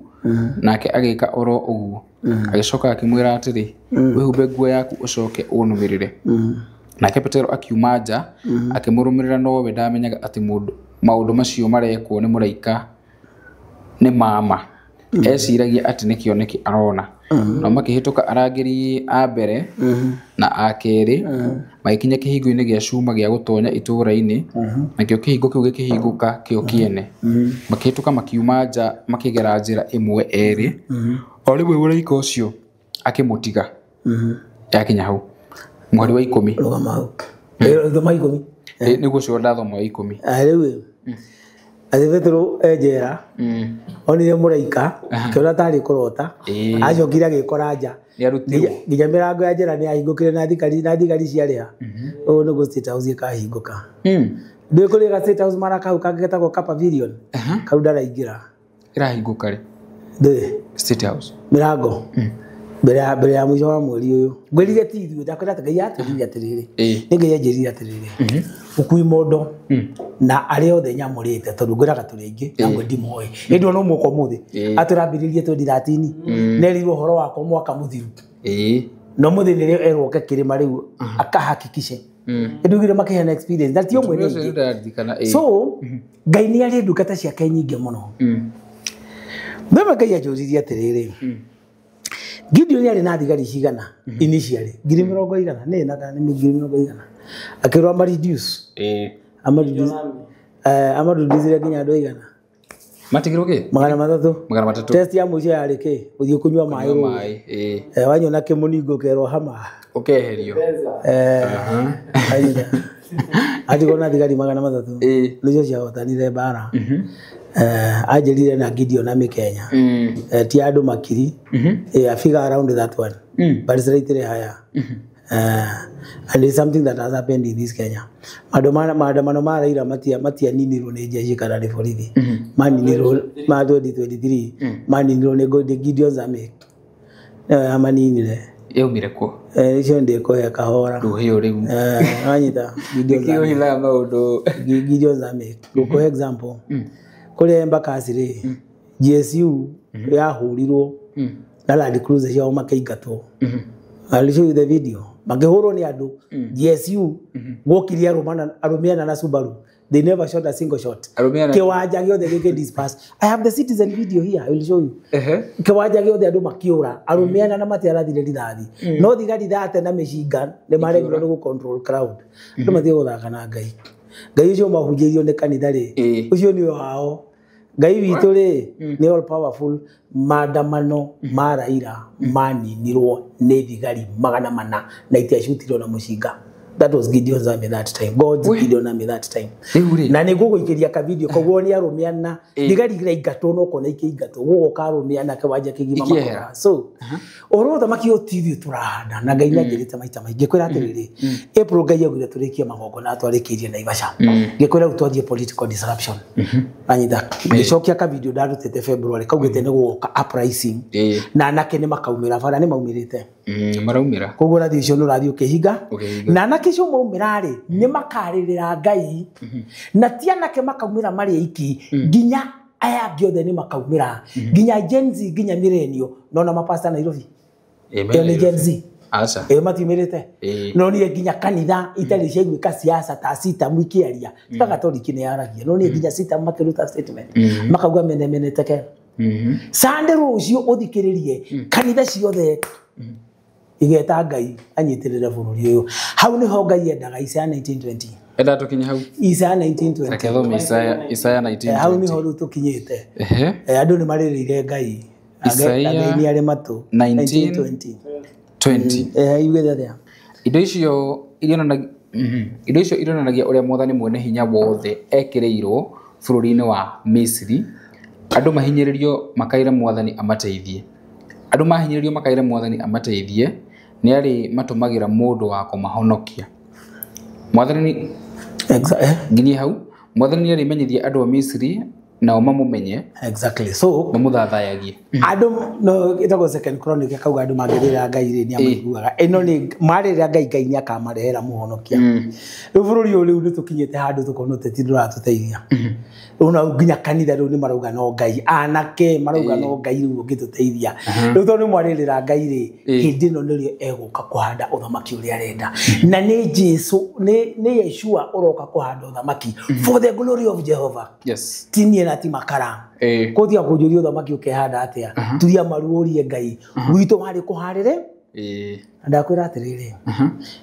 Speaker 2: Nake agĩka oro ũguo. Agĩcoka akĩmwĩra atĩrĩ, wĩhumbe nguo yaku ũcoke ũnũmĩrĩre. Nake Petero akiuma nja akĩmũrũmĩrĩra, nowe ndamenyaga atĩ maũndũ macio marekwo nĩ mũraika nĩ mama. Eciragia atĩ nĩ kĩoneki arona. No makĩhĩtũka arangĩri a mbere na a kerĩ, magĩkinya kĩhingo-inĩ gĩa cuma gĩa gũtonya itũũra-inĩ, nakĩo kĩhingo kĩu gĩkĩhingũka kĩo kĩene. Makĩhĩtũka makiuma nja makĩgera njĩra ĩmwe erĩ, o rĩmwe mũraika ũcio akĩmũtiga. Yakinya hau mũhari wa 10.
Speaker 1: Rũgama hau. Thoma 10.
Speaker 2: Nĩguo ũcio ndathoma wa 10.
Speaker 1: Rĩu atĩ Petero e njera, onire mũraika, akĩona tarĩ kũrota, acokire agĩkora nja. Nginya mĩrango ya njera nĩyahingũkire na thigari ciarĩa. Ũguo nĩguo State House ĩkahingũka. Ndũĩ kũrĩ ga State House mara kau kangĩ getagwo ka pavilion, kau ndaraingĩra.
Speaker 2: Ĩrahingũka rĩ?
Speaker 1: Ndũĩ?
Speaker 2: State House.
Speaker 1: Mĩrango. Mbere ya mũico wa mweri ũyũ. Ngwĩrire ti ithuĩ, ndakwĩra atĩ Ngai atwĩrire atĩrĩrĩ. Nĩ Ngai anjĩrire atĩrĩrĩ. Ũkui mondo na arĩa othe nyamũrĩte, tondũ ngwĩraga tũrĩ aingĩ na ngwe ndimoĩ. Ĩndĩ ona ũmwe ũmũthĩ atũrambĩrĩrie 2013, nerirwo ũhoro wakwa mwaka mũthiru. No mũthĩ nĩrĩo erwo oke kĩrĩma rĩu akahakikishe. Ĩndĩ ugire makĩheana experience na ti ũmwe nĩ aingĩ. So Ngai nĩ arĩ ndungata ciake nyingĩ mũno. Mbeme Ngai anjũririe atĩrĩrĩ, Gideon arĩ na thigari cigana initially? 40,000 igana nĩ na kana nĩ 40,000 igana. Akĩrwo ama reduce. Ama reduce nginya andũ aigana.
Speaker 2: Matigirwo kĩ?
Speaker 1: 300.
Speaker 2: 300.
Speaker 1: Test ya mũico yarĩ kĩ? Gũthiĩ kũnyua maĩ. Wanyona kĩmũningo ũkerwo hama.
Speaker 2: Ũkeherio.
Speaker 1: Atigwo na thigari 300. Nĩcio ciahotanire mbara. Anjĩrire na Gideon na Kenya. Ti andũ makiri. I figure around that one. But it's slightly higher. And it's something that has happened in this Kenya. Maandamano ma Raila matianinirwo nĩ jeshi kana nĩ borithi. Maninirwo ma 2023. Maninirwo nĩ Gideon Zamek. Amaninire.
Speaker 2: Yaumire kũ?
Speaker 1: Icio ndĩkũhe kahora.
Speaker 2: Rũhĩo rĩu.
Speaker 1: Wanyita. Gideon
Speaker 2: Nĩkĩo ũhithaga maũndũ.
Speaker 1: Gideon Zamek. Ngũkũhe example. Kũrĩa Embakasi rĩ, GSU yahũrirwo na Land Cruiser ciao makĩingatwo. I'll show you the video. Makĩhũrwo nĩ andũ. GSU gwokirie arũme ana na Subaru. They never shot a single shot. Kĩwanja gĩothe gĩkĩ disperse. I have the citizen video here. I will show you. Kĩwanja gĩothe andũ makĩũra. Arũme ana na matiarathire rithathi. No thigari thate na mĩcinga nĩ maremirwo nĩ gũ control crowd. Andũ matige gũthaka na Ngai. Ngai ũcio mahunjĩirio nĩ kanitha rĩ, ũcio nĩ wao. Ngai witũ rĩ nĩ all powerful. Maandamano ma Raila maninirwo nĩ thigari 400 na itiacutirwo na mũcinga. That was Gideon's army that time. God's Gideon army that time. Na nĩ ngũgũikĩria ka video koguo nĩ arũme ana thigari iraingatwo no kona ikĩingatwo gũgoka arũme ana kĩwanja kĩgima makora. So ũhoro wa ũthamaki ũyũ ti ithuĩ tũrahanda na Ngai nĩanjĩrĩte maita maingĩ. Ngĩkwĩra atĩrĩrĩ, April Ngai augire tũrĩkie magongona twarĩkĩirie Naivasha. Ngĩkwĩra rĩu twanjie political disruption. Anyita ngĩcokia ka video ndarutĩte February kaugĩte nĩ gũgoka uprising na anake nĩ makaumĩra bara nĩ maumĩrĩte.
Speaker 2: Maraumĩra.
Speaker 1: Koguo ũrathi ũcio nĩ ũrathiĩ ũkĩhinga. Na anake acio maumĩra rĩ nĩ makarĩrĩra Ngai. Na ti anake makaumĩra marĩ aiki nginya aya angĩ othe nĩ makaumĩra. Nginya Gen Z nginya millennial no na mapasta Nairobi. Ĩyo nĩ Gen Z.
Speaker 2: Aca.
Speaker 1: Ĩyo matiumĩrĩte. No niĩ nginya kanitha itarĩ ciaiguĩka siasa ta CITAM ikĩaria. Tiga Katoliki nĩ yaragia. No niĩ nginya CITAM makĩruta statement. Makauga mene mene teke. Sunday rũciũ ũthikĩrĩrie kanitha ciothe Igeta Ngai anyitirire bururi uyu. Hau niho Ngai endaga Isaiah 19:20.
Speaker 2: Enda tukinye hau.
Speaker 1: Isaiah 19:20.
Speaker 2: Reke thome Isaiah 19:20.
Speaker 1: Hau niho riu tukinyite. Andu ni maririire Ngai.
Speaker 2: Isaiah
Speaker 1: Ngai ni ari matu.
Speaker 2: 19:20.
Speaker 1: Yugite atia?
Speaker 2: Indo icio ironanagia uria Mwathani mwene hinya wothe ekireirwo bũrũri-inĩ wa Misiri. Andũ mahinyĩrĩrio makaĩre Mwathani amateithie. Andũ mahinyĩrĩrio makaĩre Mwathani amateithie, nĩ arĩ matũmagĩra mũndũ wa kũmahonokia. Mwathani nginyie hau, Mwathani nĩ arĩmenyithia andũ a Misiri nao mamũmenye.
Speaker 1: Exactly. So
Speaker 2: mamũthathayagie.
Speaker 1: Andũ no ĩtagwo Second Chronicle kauga andũ mangĩrĩra Ngai rĩ nĩ amaiguaga. Ĩno nĩ marĩrĩra Ngai, Ngai nĩ akamarehera mũhonokia. Rĩu bũrũri ũyũ rĩu nĩ tũkinyĩte handũ tũkona ũteti ndũratũteithia. Rĩu na nginya kanitha rĩu nĩ marauga no Ngai, anake marauga no Ngai rĩu ũngĩtũteithia. Rĩu tondũ nĩ mwarĩrĩra Ngai rĩ, hĩndĩ ĩno nĩrĩo egũka kũhanda ũthamaki ũrĩa arenda. Na nĩ Jesu, nĩ Yeshua ũroka kũhanda ũthamaki for the glory of Jehovah.
Speaker 2: Yes.
Speaker 1: Ti niĩ na ti makara. Kũtiga kũnjũria ũthamaki ũkehanda atĩa. Turia maru ũrie Ngai. Gwitũ warĩ kũharĩre. Na ndakwĩra atĩrĩrĩ,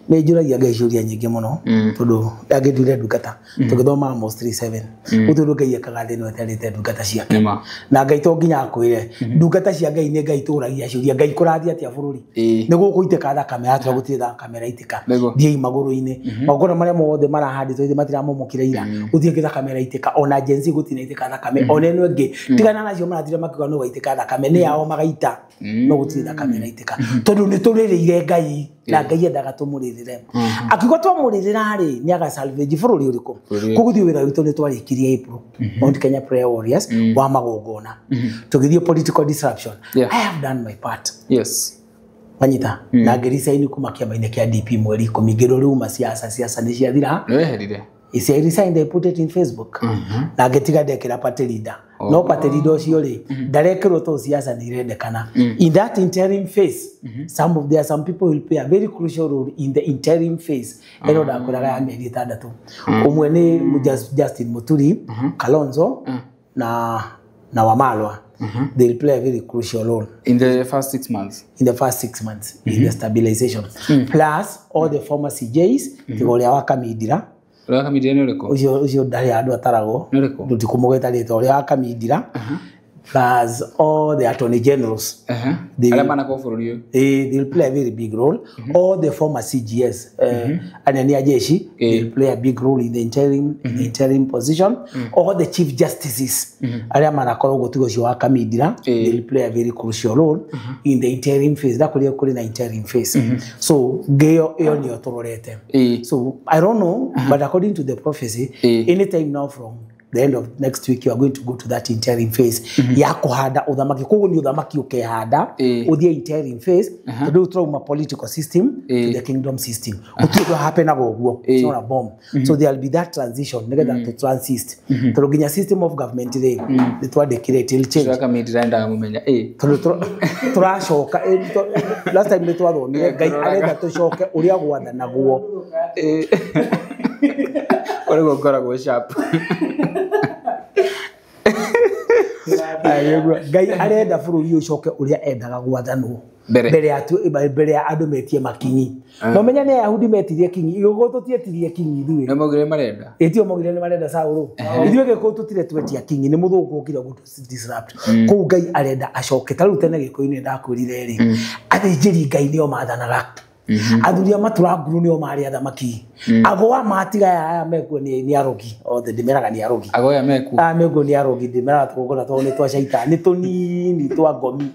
Speaker 1: nĩ njũragia Ngai ciũria nyingĩ mũno tondũ ndangĩnduire ndungata. Tũgĩthoma Amos 3:7. Gũtirĩ ũndũ Ngai ekaga thĩ ĩno ĩtarĩte ndungata ciake. Na Ngai to nginya akwĩre ndungata cia Ngai nĩ Ngai tũragia ciũria. Ngai kũrathiĩ atĩa bũrũri? Nĩ gũkũitĩka thakame atĩa? Gũtirĩ thakame ĩraitĩka. Thiĩi magũrũ-inĩ. Magongona marĩa mothe marahandĩtwo ithe matiramomokire ira. Gũtirĩ kĩ thakame ĩraitĩka. Ona Gen Z gũtinaitĩka thakame. Ona ĩno ĩngĩ tigana nacio marathire makiuga nĩ gwaitĩka thakame. Nĩ yao magaita. No gũtirĩ thakame ĩraitĩka. Tondũ nĩ tũrĩrĩire Ngai na Ngai endaga tũmũrĩrĩre. Akiuga twamũrĩrĩra rĩ, nĩ aga salvage bũrũri ũrĩkũ? Koguo ithuĩ wĩra witũ nĩ twarĩkirie April, Mount Kenya Prayer Warriors wa magongona. Tũgĩthiĩ political disruption. I have done my part.
Speaker 2: Yes.
Speaker 1: Wanyita na ngĩresign kuma kĩama-inĩ kĩa DP mweri 10 ngĩrwo rĩu ma siasa nĩ ciathira.
Speaker 2: Nĩ weherire?
Speaker 1: Isi I resigned, I put it in Facebook. Na ngĩtiga ndekĩra party leader. No party leader ũcio rĩ, ndarekĩrwo tondũ siasa nĩ irendekana. In that interim phase, there are some people will play a very crucial role in the interim phase. Ĩno ndakwĩraga ya mĩeri 6. Ũmwe nĩ Justin Muturi, Kalonzo na Wamalwa. They will play a very crucial role
Speaker 2: in the first 6 months.
Speaker 1: In the first 6 months, in the stabilization. Plus all the former CJs, tiga ũrĩa wa Kamindira.
Speaker 2: Ũrĩa wa Kamindira nĩ ũrĩkũ?
Speaker 1: Ũcio ndarĩ handũ ataragwo.
Speaker 2: Nĩ ũrĩkũ?
Speaker 1: Ndikũmũgweta rĩtwa, ũrĩa wa Kamindira. Plus all the attorney generals.
Speaker 2: Arĩa manakorwo bũrũri ũyũ.
Speaker 1: They will play a very big role. All the former CGS, anene a jeshi, they will play a big role in the interim position. All the chief justices, arĩa manakorwo gũtiga ũcio wa Kamindira, they will play a very crucial role in the interim phase. Ndakũrĩa kũrĩ na interim phase. So ĩyo nĩyo tũrorete. So I don't know, but according to the prophecy, anytime now from the end of next week you are going to go to that interim phase ya kuhanda uthamaki. Koguo ni uthamaki ukehanda uthie interim phase tondu turauma political system to the kingdom system. Gutiri undu hapenaga uguo, it's not a bomb. So there will be that transition nigetha to transist tondu nginya system of government ri ni twandikire it will change.
Speaker 2: Ũcio Kamindira endaga mũmenya.
Speaker 1: Tondu turacoka last time ni twathomire Ngai arenda tucoke uria gwathanagwo.
Speaker 2: Ũrĩa ngoragwo sharp.
Speaker 1: Ngai arenda bũrũri ũcoke ũrĩa endaga gwathanwo mbere ya andũ metie makinyi. No menya nĩ Ayahudi metirie kinyi, igũkũ tũtietirie kinyi ithuĩ.
Speaker 2: Nĩ maugire marenda.
Speaker 1: Ĩtio maugire nĩ marenda Saũlũ. Ithuĩ gĩkũyũ tũtirĩ twetia kinyi, nĩ mũthũngũ ũkire gũtũ disrupt. Kũu Ngai arenda acoke. Ta rĩu tene gĩkũyũ-inĩ ndakwĩrire rĩ, athĩnjĩri Ngai nĩo mathanaga. Athuri a maturanguru nĩo marĩ athamaki. Agoa matiga aya mekuo nĩ arogi. Othe ndĩmeraga nĩ arogi.
Speaker 2: Agoya mekuo.
Speaker 1: Aya mekuo nĩ arogi, ndĩmeraga tũgongona twao nĩ twa caitani, tũnini twa ngomi.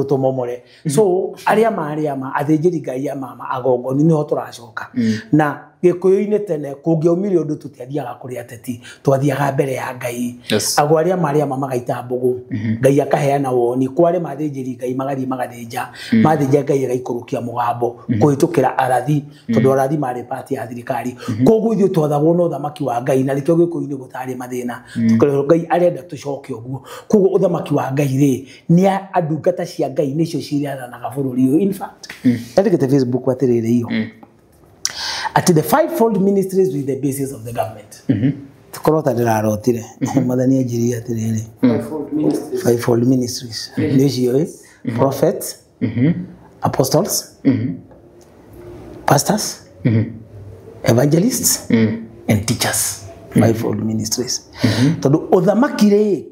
Speaker 1: Tũmomore. So arĩa marĩ ama athĩnjĩri Ngai ama agongoni nĩho tũracoka. Na gĩkũyũ-inĩ tene kũngĩaumire ũndũ tũtiathiaga kũrĩ ateti, twathiaga mbere ya Ngai. Ago arĩa marĩ ama magaita mbũgũ, Ngai akaheana woni. Kwa arĩa mathĩnjĩri Ngai magathiĩ magathĩnja, mathĩnja Ngai agaikũrũkia mũgambo kũhĩtũkĩra arathi, tondũ arathi marĩ part ya thirikari. Koguo ithuĩ twathagwo na ũthamaki wa Ngai, na nĩkĩo gĩkũyũ-inĩ gũtarĩ mathĩna. Tũkerwo Ngai arenda tũcoke ũguo. Koguo ũthamaki wa Ngai rĩ, nĩ andungata cia Ngai nĩcio cirathanaga bũrũri ũyũ. In fact, ndandĩkĩte Facebook atĩrĩrĩ iyo at the fivefold ministries with the basis of the government. Tukorwo ta ndĩrarotire Mwathani anjĩrire atĩrĩrĩ, fivefold ministries nĩcio prophets, Apostles, pastors, evangelists and teachers. Fivefold ministries. Tondu uthamaki ri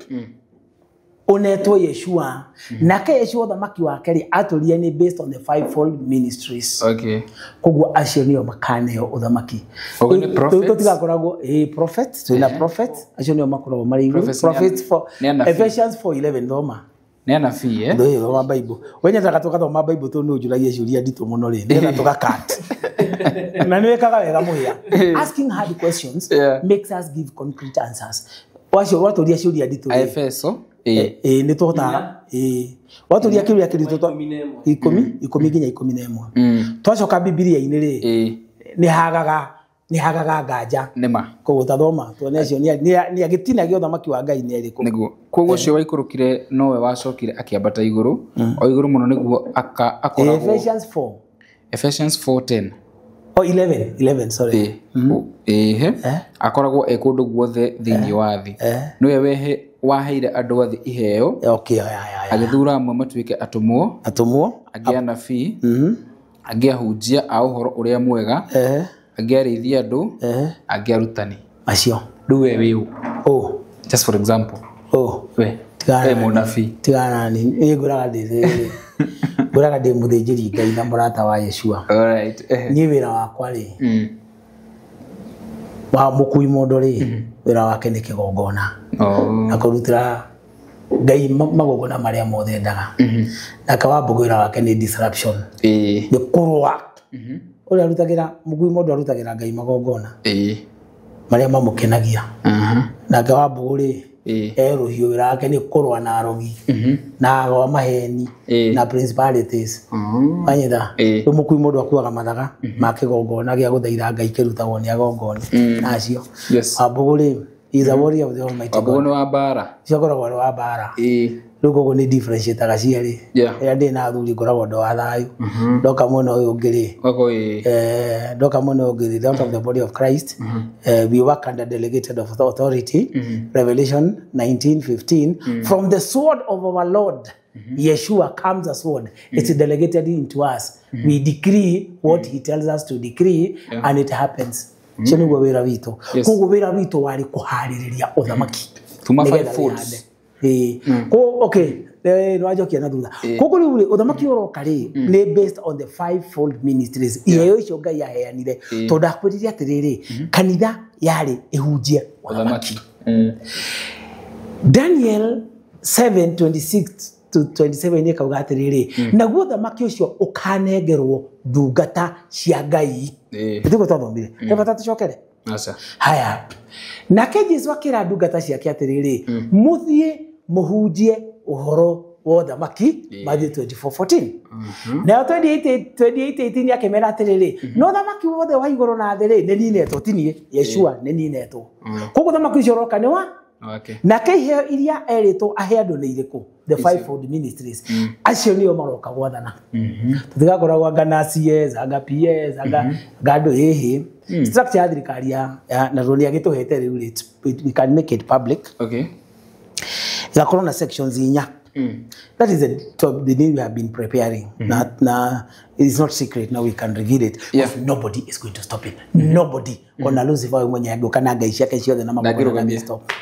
Speaker 1: unetwo Yeshua, nake Yeshua uthamaki wake ri atũrire ni based on the fivefold ministries.
Speaker 2: Okay.
Speaker 1: Koguo acio nio makaneo uthamaki.
Speaker 2: Koguo nĩ prophets?
Speaker 1: Tutigakoragwo prophets, twina prophets, acio nio makoragwo marĩ igũrũ.
Speaker 2: Prophets nĩ
Speaker 1: Prophets for
Speaker 2: nĩ anabii.
Speaker 1: Ephesians 4:11 thoma.
Speaker 2: Nĩ anabii, eh?
Speaker 1: Ndũĩ thoma Bible. Wenyendaga tũgathoma Bible tondũ nĩ ũnjũragia ciũria nditũ mũno rĩ. Nĩgetha tũgakat. Na nĩ wĩkaga wega mũhĩa. Asking hard questions makes us give concrete answers. Wacio watũria ciũria nditũ rĩ.
Speaker 2: Efeso.
Speaker 1: Nĩ tũhotaga watũria kĩũria kĩritũ 10 nginya 11. Twacoka Bibilia-inĩ rĩ nĩ hagaga nganja.
Speaker 2: Nĩma.
Speaker 1: Koguo tathoma tuone acio nĩ gĩtina gĩa ũthamaki wa Ngai nĩ ĩrĩkũ.
Speaker 2: Nĩguo. Koguo ũcio waikũrũkire nowe wacokire akĩambata igũrũ, o igũrũ mũno nĩguo akoragwo.
Speaker 1: Ephesians 4.
Speaker 2: Ephesians 4:10.
Speaker 1: Oh, 11, sorry.
Speaker 2: Akoragwo e kũndũ guothe thĩinĩ wa thĩ. Nĩwe waheire andũ a thĩ iheo.
Speaker 1: Okay, ya.
Speaker 2: Agĩthura amwe matuĩke atũmwo.
Speaker 1: Atũmwo.
Speaker 2: Angĩ anabii. Angĩ ahunjia a ũhoro ũrĩa mwega. Angĩ arĩithi andũ. Angĩ arutani.
Speaker 1: Acio.
Speaker 2: Rĩu we wĩ ũ?
Speaker 1: Oh.
Speaker 2: Just for example.
Speaker 1: Oh.
Speaker 2: We. We mũnabii.
Speaker 1: Tigana nani. Niĩ ngũraga ndĩ ngũraga ndĩ mũthĩnjĩri Ngai na mũrata wa Yeshua.
Speaker 2: All right.
Speaker 1: Niĩ wĩra wakwa rĩ wa mũkui mondo rĩ wĩra wake nĩ kĩgongona. Na kũrutĩra Ngai magongona marĩa mothe endaga. Nake wa mbũgũ wĩra wake nĩ disruption. Nĩ kũrũa. Ũrĩa arutagĩra mũkui mondo arutagĩra Ngai magongona. Marĩa mamũkenagia. Nake wa mbũgũ rĩ rũhiũ wĩra wake nĩ kũrũa na arogi na agwa maheni na principalities. Wanyita rĩu mũkui mũndũ akuaga mathaga ma kĩgongona gĩa gũthaitha Ngai kĩrutagwo nĩ agongoni acio. Wambũgũ rĩ is a warrior of the Almighty God.
Speaker 2: Wambũgũ nĩ wa mbara.
Speaker 1: Ũcio akoragwo arĩ wa mbara. Rĩu koguo nĩ differentiataga cierĩ. Rĩrĩa ndĩ na athuri ngoragwo ndo wa thayũ. Ndoka mwena ũyũ ũngĩ rĩ ndoka mwena ũyũ ũngĩ rĩ, out of the body of Christ, we work under delegated authority. Revelation 19:15, from the sword of our Lord Yeshua comes a sword. It's delegated into us. We decree what he tells us to decree, and it happens. Ũcio nĩguo wĩra witũ. Koguo wĩra witũ warĩ kũharĩrĩria ũthamaki.
Speaker 2: Tuma five folds.
Speaker 1: Okay, nĩwanjokia na thutha. Koguo rĩu rĩ ũthamaki ũroka rĩ nĩ based on the fivefold ministries. Iheo icio Ngai aheanire tondũ akwĩrire atĩrĩrĩ kanitha yarĩ ĩhunjie
Speaker 2: ũthamaki.
Speaker 1: Daniel 7:26 to 27 ĩkauga atĩrĩrĩ naguo ũthamaki ũcio ũkanengerwo ndungata cia Ngai. Tiguo twathomire. He bata tũcokere. Haya. Nake Jesu akĩra ndungata ciake atĩrĩrĩ mũthiĩ mũhunjie ũhoro wa ũthamaki Matthew 24:14. Nayo 28:18 akĩmera atĩrĩrĩ no ũthamaki wothe wa igũrũ na thĩ rĩ nĩ ninetwo, ti niĩ Yeshua nĩ ninetwo. Koguo ũthamaki ũcio ũroka nĩ wa nake iheo iria erĩtwo ahe andũ nĩ irĩkũ? The fivefold ministries. Acio nĩo maroka gwathana. Tũtigakoragwo anga na CS, anga PS, anga andũ ĩhĩ. Structure ya thirikari ya na nĩ agĩtũhete rĩu rĩ, we can make it public.
Speaker 2: Okay.
Speaker 1: Igakorwo na sections inya. That is the day we have been preparing. It's not secret, now we can reveal it. Because nobody is going to stop it. Nobody. Ona Lucifer mwenye angĩũka na ngai ciake ciothe na magongona ndangĩ stop.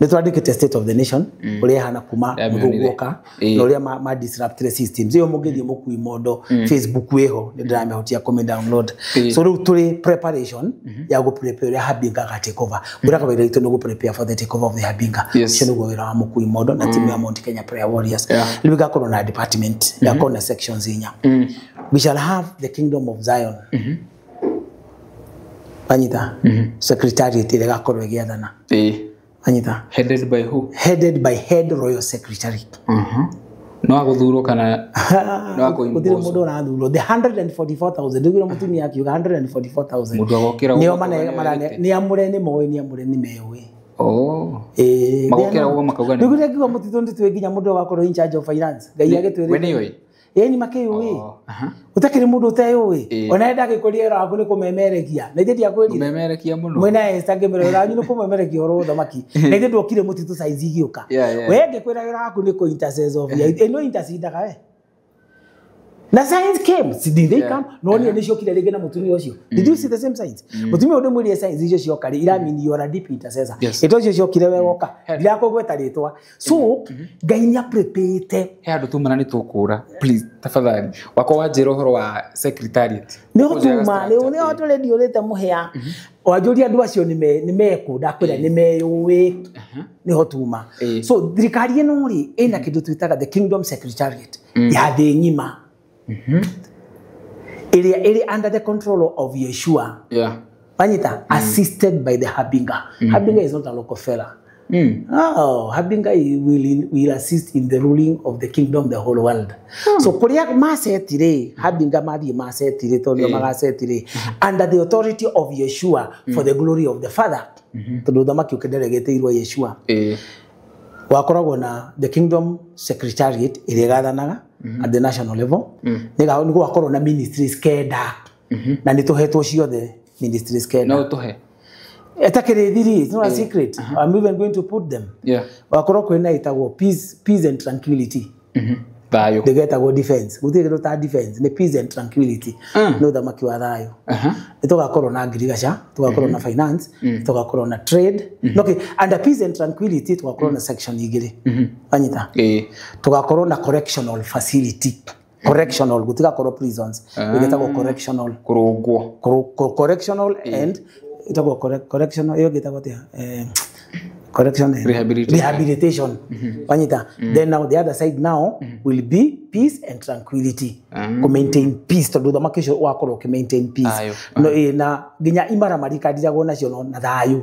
Speaker 1: Nĩ twandĩkĩte state of the nation ũrĩa ĩhana kuma mũthũngũ oka na ũrĩa ma disrupt systems. Ĩyo mũngĩthiĩ mũkui mondo Facebook wĩho nĩ ndĩramĩhotia kũmĩ download. So rĩu tũrĩ preparation ya gũ prepare ũrĩa Habinga ga take over. Ngwĩraga wĩra witũ nĩ gũ prepare for the take over of the Habinga. Ũcio nĩguo wĩra wa mũkui mondo na timu ya Mount Kenya Prayer Warriors. Rĩu ĩgakorwo na department, ĩgakorwo na sections inya. We shall have the kingdom of Zion. Anyita. Secretariat ĩrĩa ĩgakorwo ĩgĩathana. Anyita.
Speaker 2: Headed by who?
Speaker 1: Headed by head royal secretary.
Speaker 2: No agũthurwo kana no akũimbwo?
Speaker 1: Gũtirĩ mũndũ ũrathurwo. The 144,000 ndiguire mũtumia akiuga 144,000.
Speaker 2: Mũndũ agokĩra
Speaker 1: nĩo nĩ amũre nĩ moĩ, nĩ amũre nĩ meũĩ.
Speaker 2: Magokĩra ũguo makauga nĩ.
Speaker 1: Ndiguire ngiuga mũtitũ nĩ twĩ nginya mũndũ agakorwo in charge of finance. Ngai agĩtwĩrĩte.
Speaker 2: We nĩũĩ?
Speaker 1: Ĩĩ makĩũĩ. Ũtakĩrĩ mũndũ ũteyũĩ. Ona ndagĩkũria wĩra waku nĩ kũmemerekia. Na ithe ndiakwĩrire.
Speaker 2: Kũmemerekia mũno.
Speaker 1: Mwena Esther ngĩmwĩra wĩra wanyu nĩ kũmemerekia ũhoro wa ũthamaki. Na ithe ndwokire mũtitũ saizi igĩũka. We ngĩkwĩra wĩra waku nĩ kũ intercess of ya. Ĩno intercedaga we. Na signs came. Did they
Speaker 2: Yeah.
Speaker 1: come? No nĩ nĩciokire rĩngĩ na mũtumia ũcio. Did you see the same signs? Mũtumia ũyũ ndĩmwĩrire signs icio cioka rĩ, iramini you are a deep intercessor.
Speaker 2: Yes.
Speaker 1: Ĩto icio ciokire we woka. Ndirakũgweta rĩtwa. So Ngai nĩ aprepĩte.
Speaker 2: He handå tumana nä tå kå ra, please, tafadhali wakwa wanjä ra å horo wa secretariat.
Speaker 1: Nĩ ũtuma rĩu nĩ tũrĩ ndiũrĩte mũhĩa. Wanjũria andũ acio nĩ mekũ, ndakwĩra nĩ meyũĩ nĩho tuma.
Speaker 2: Ĩĩ.
Speaker 1: So thirikari ĩno rĩ ĩna kĩndũ twĩtaga the kingdom secretariat ya thĩ ng'ima ĩrĩa ĩrĩ under the control of Yeshua.
Speaker 2: Yeah.
Speaker 1: Wanyita, assisted by the Habinga. Habinga is not a local fella. Oh, Habinga will assist in the ruling of the kingdom, the whole world. So kuria masetire, Habinga mathiĩ masetire tondũ magasetire under the authority of Yeshua for the glory of the Father. Tondũ ũthamaki ũkĩnderegeteirwo Yeshua. Wakoragwo na the kingdom secretariat ĩrĩa ĩgathanaga at the national level. Nĩ gũgakorwo na ministries kenda na nĩ tũhetwo ciothe ministries kenda.
Speaker 2: No tå he.
Speaker 1: Etakĩrĩ thiri, it's not a secret. I'm even going to put them. Wakorwo kwĩna ĩtagwo peace and tranquility.
Speaker 2: Thayå.
Speaker 1: Ndĩgetagwo defense, gũtirĩ kĩndũ ta defense, nĩ peace and tranquility, nĩ ũthamaki wa thayũ. Nĩ tũgakorwo na ngirigaca, tũgakorwo na finance, tũgakorwo na trade. Okay, under peace and tranquility tũgakorwo na section igĩrĩ, wanyita? Tũgakorwo na correctional facility, correctional, gũtigakorwo prisons, ĩgetagwo correctional.
Speaker 2: Kå rå ngwo.
Speaker 1: Correctional and ĩtagwo correctional, ĩyo ĩngĩ ĩtagwo atĩa? Correction and
Speaker 2: Rehabilitation.
Speaker 1: Rehabilitation. Wanyita? Then now the other side now will be peace and tranquility, ku maintain peace, tondũ ũthamaki ũcio wakorwo ũkĩ maintain peace.
Speaker 2: Thayũ.
Speaker 1: No, na nginya imaramari ikandiragwo nacio no na thayũ.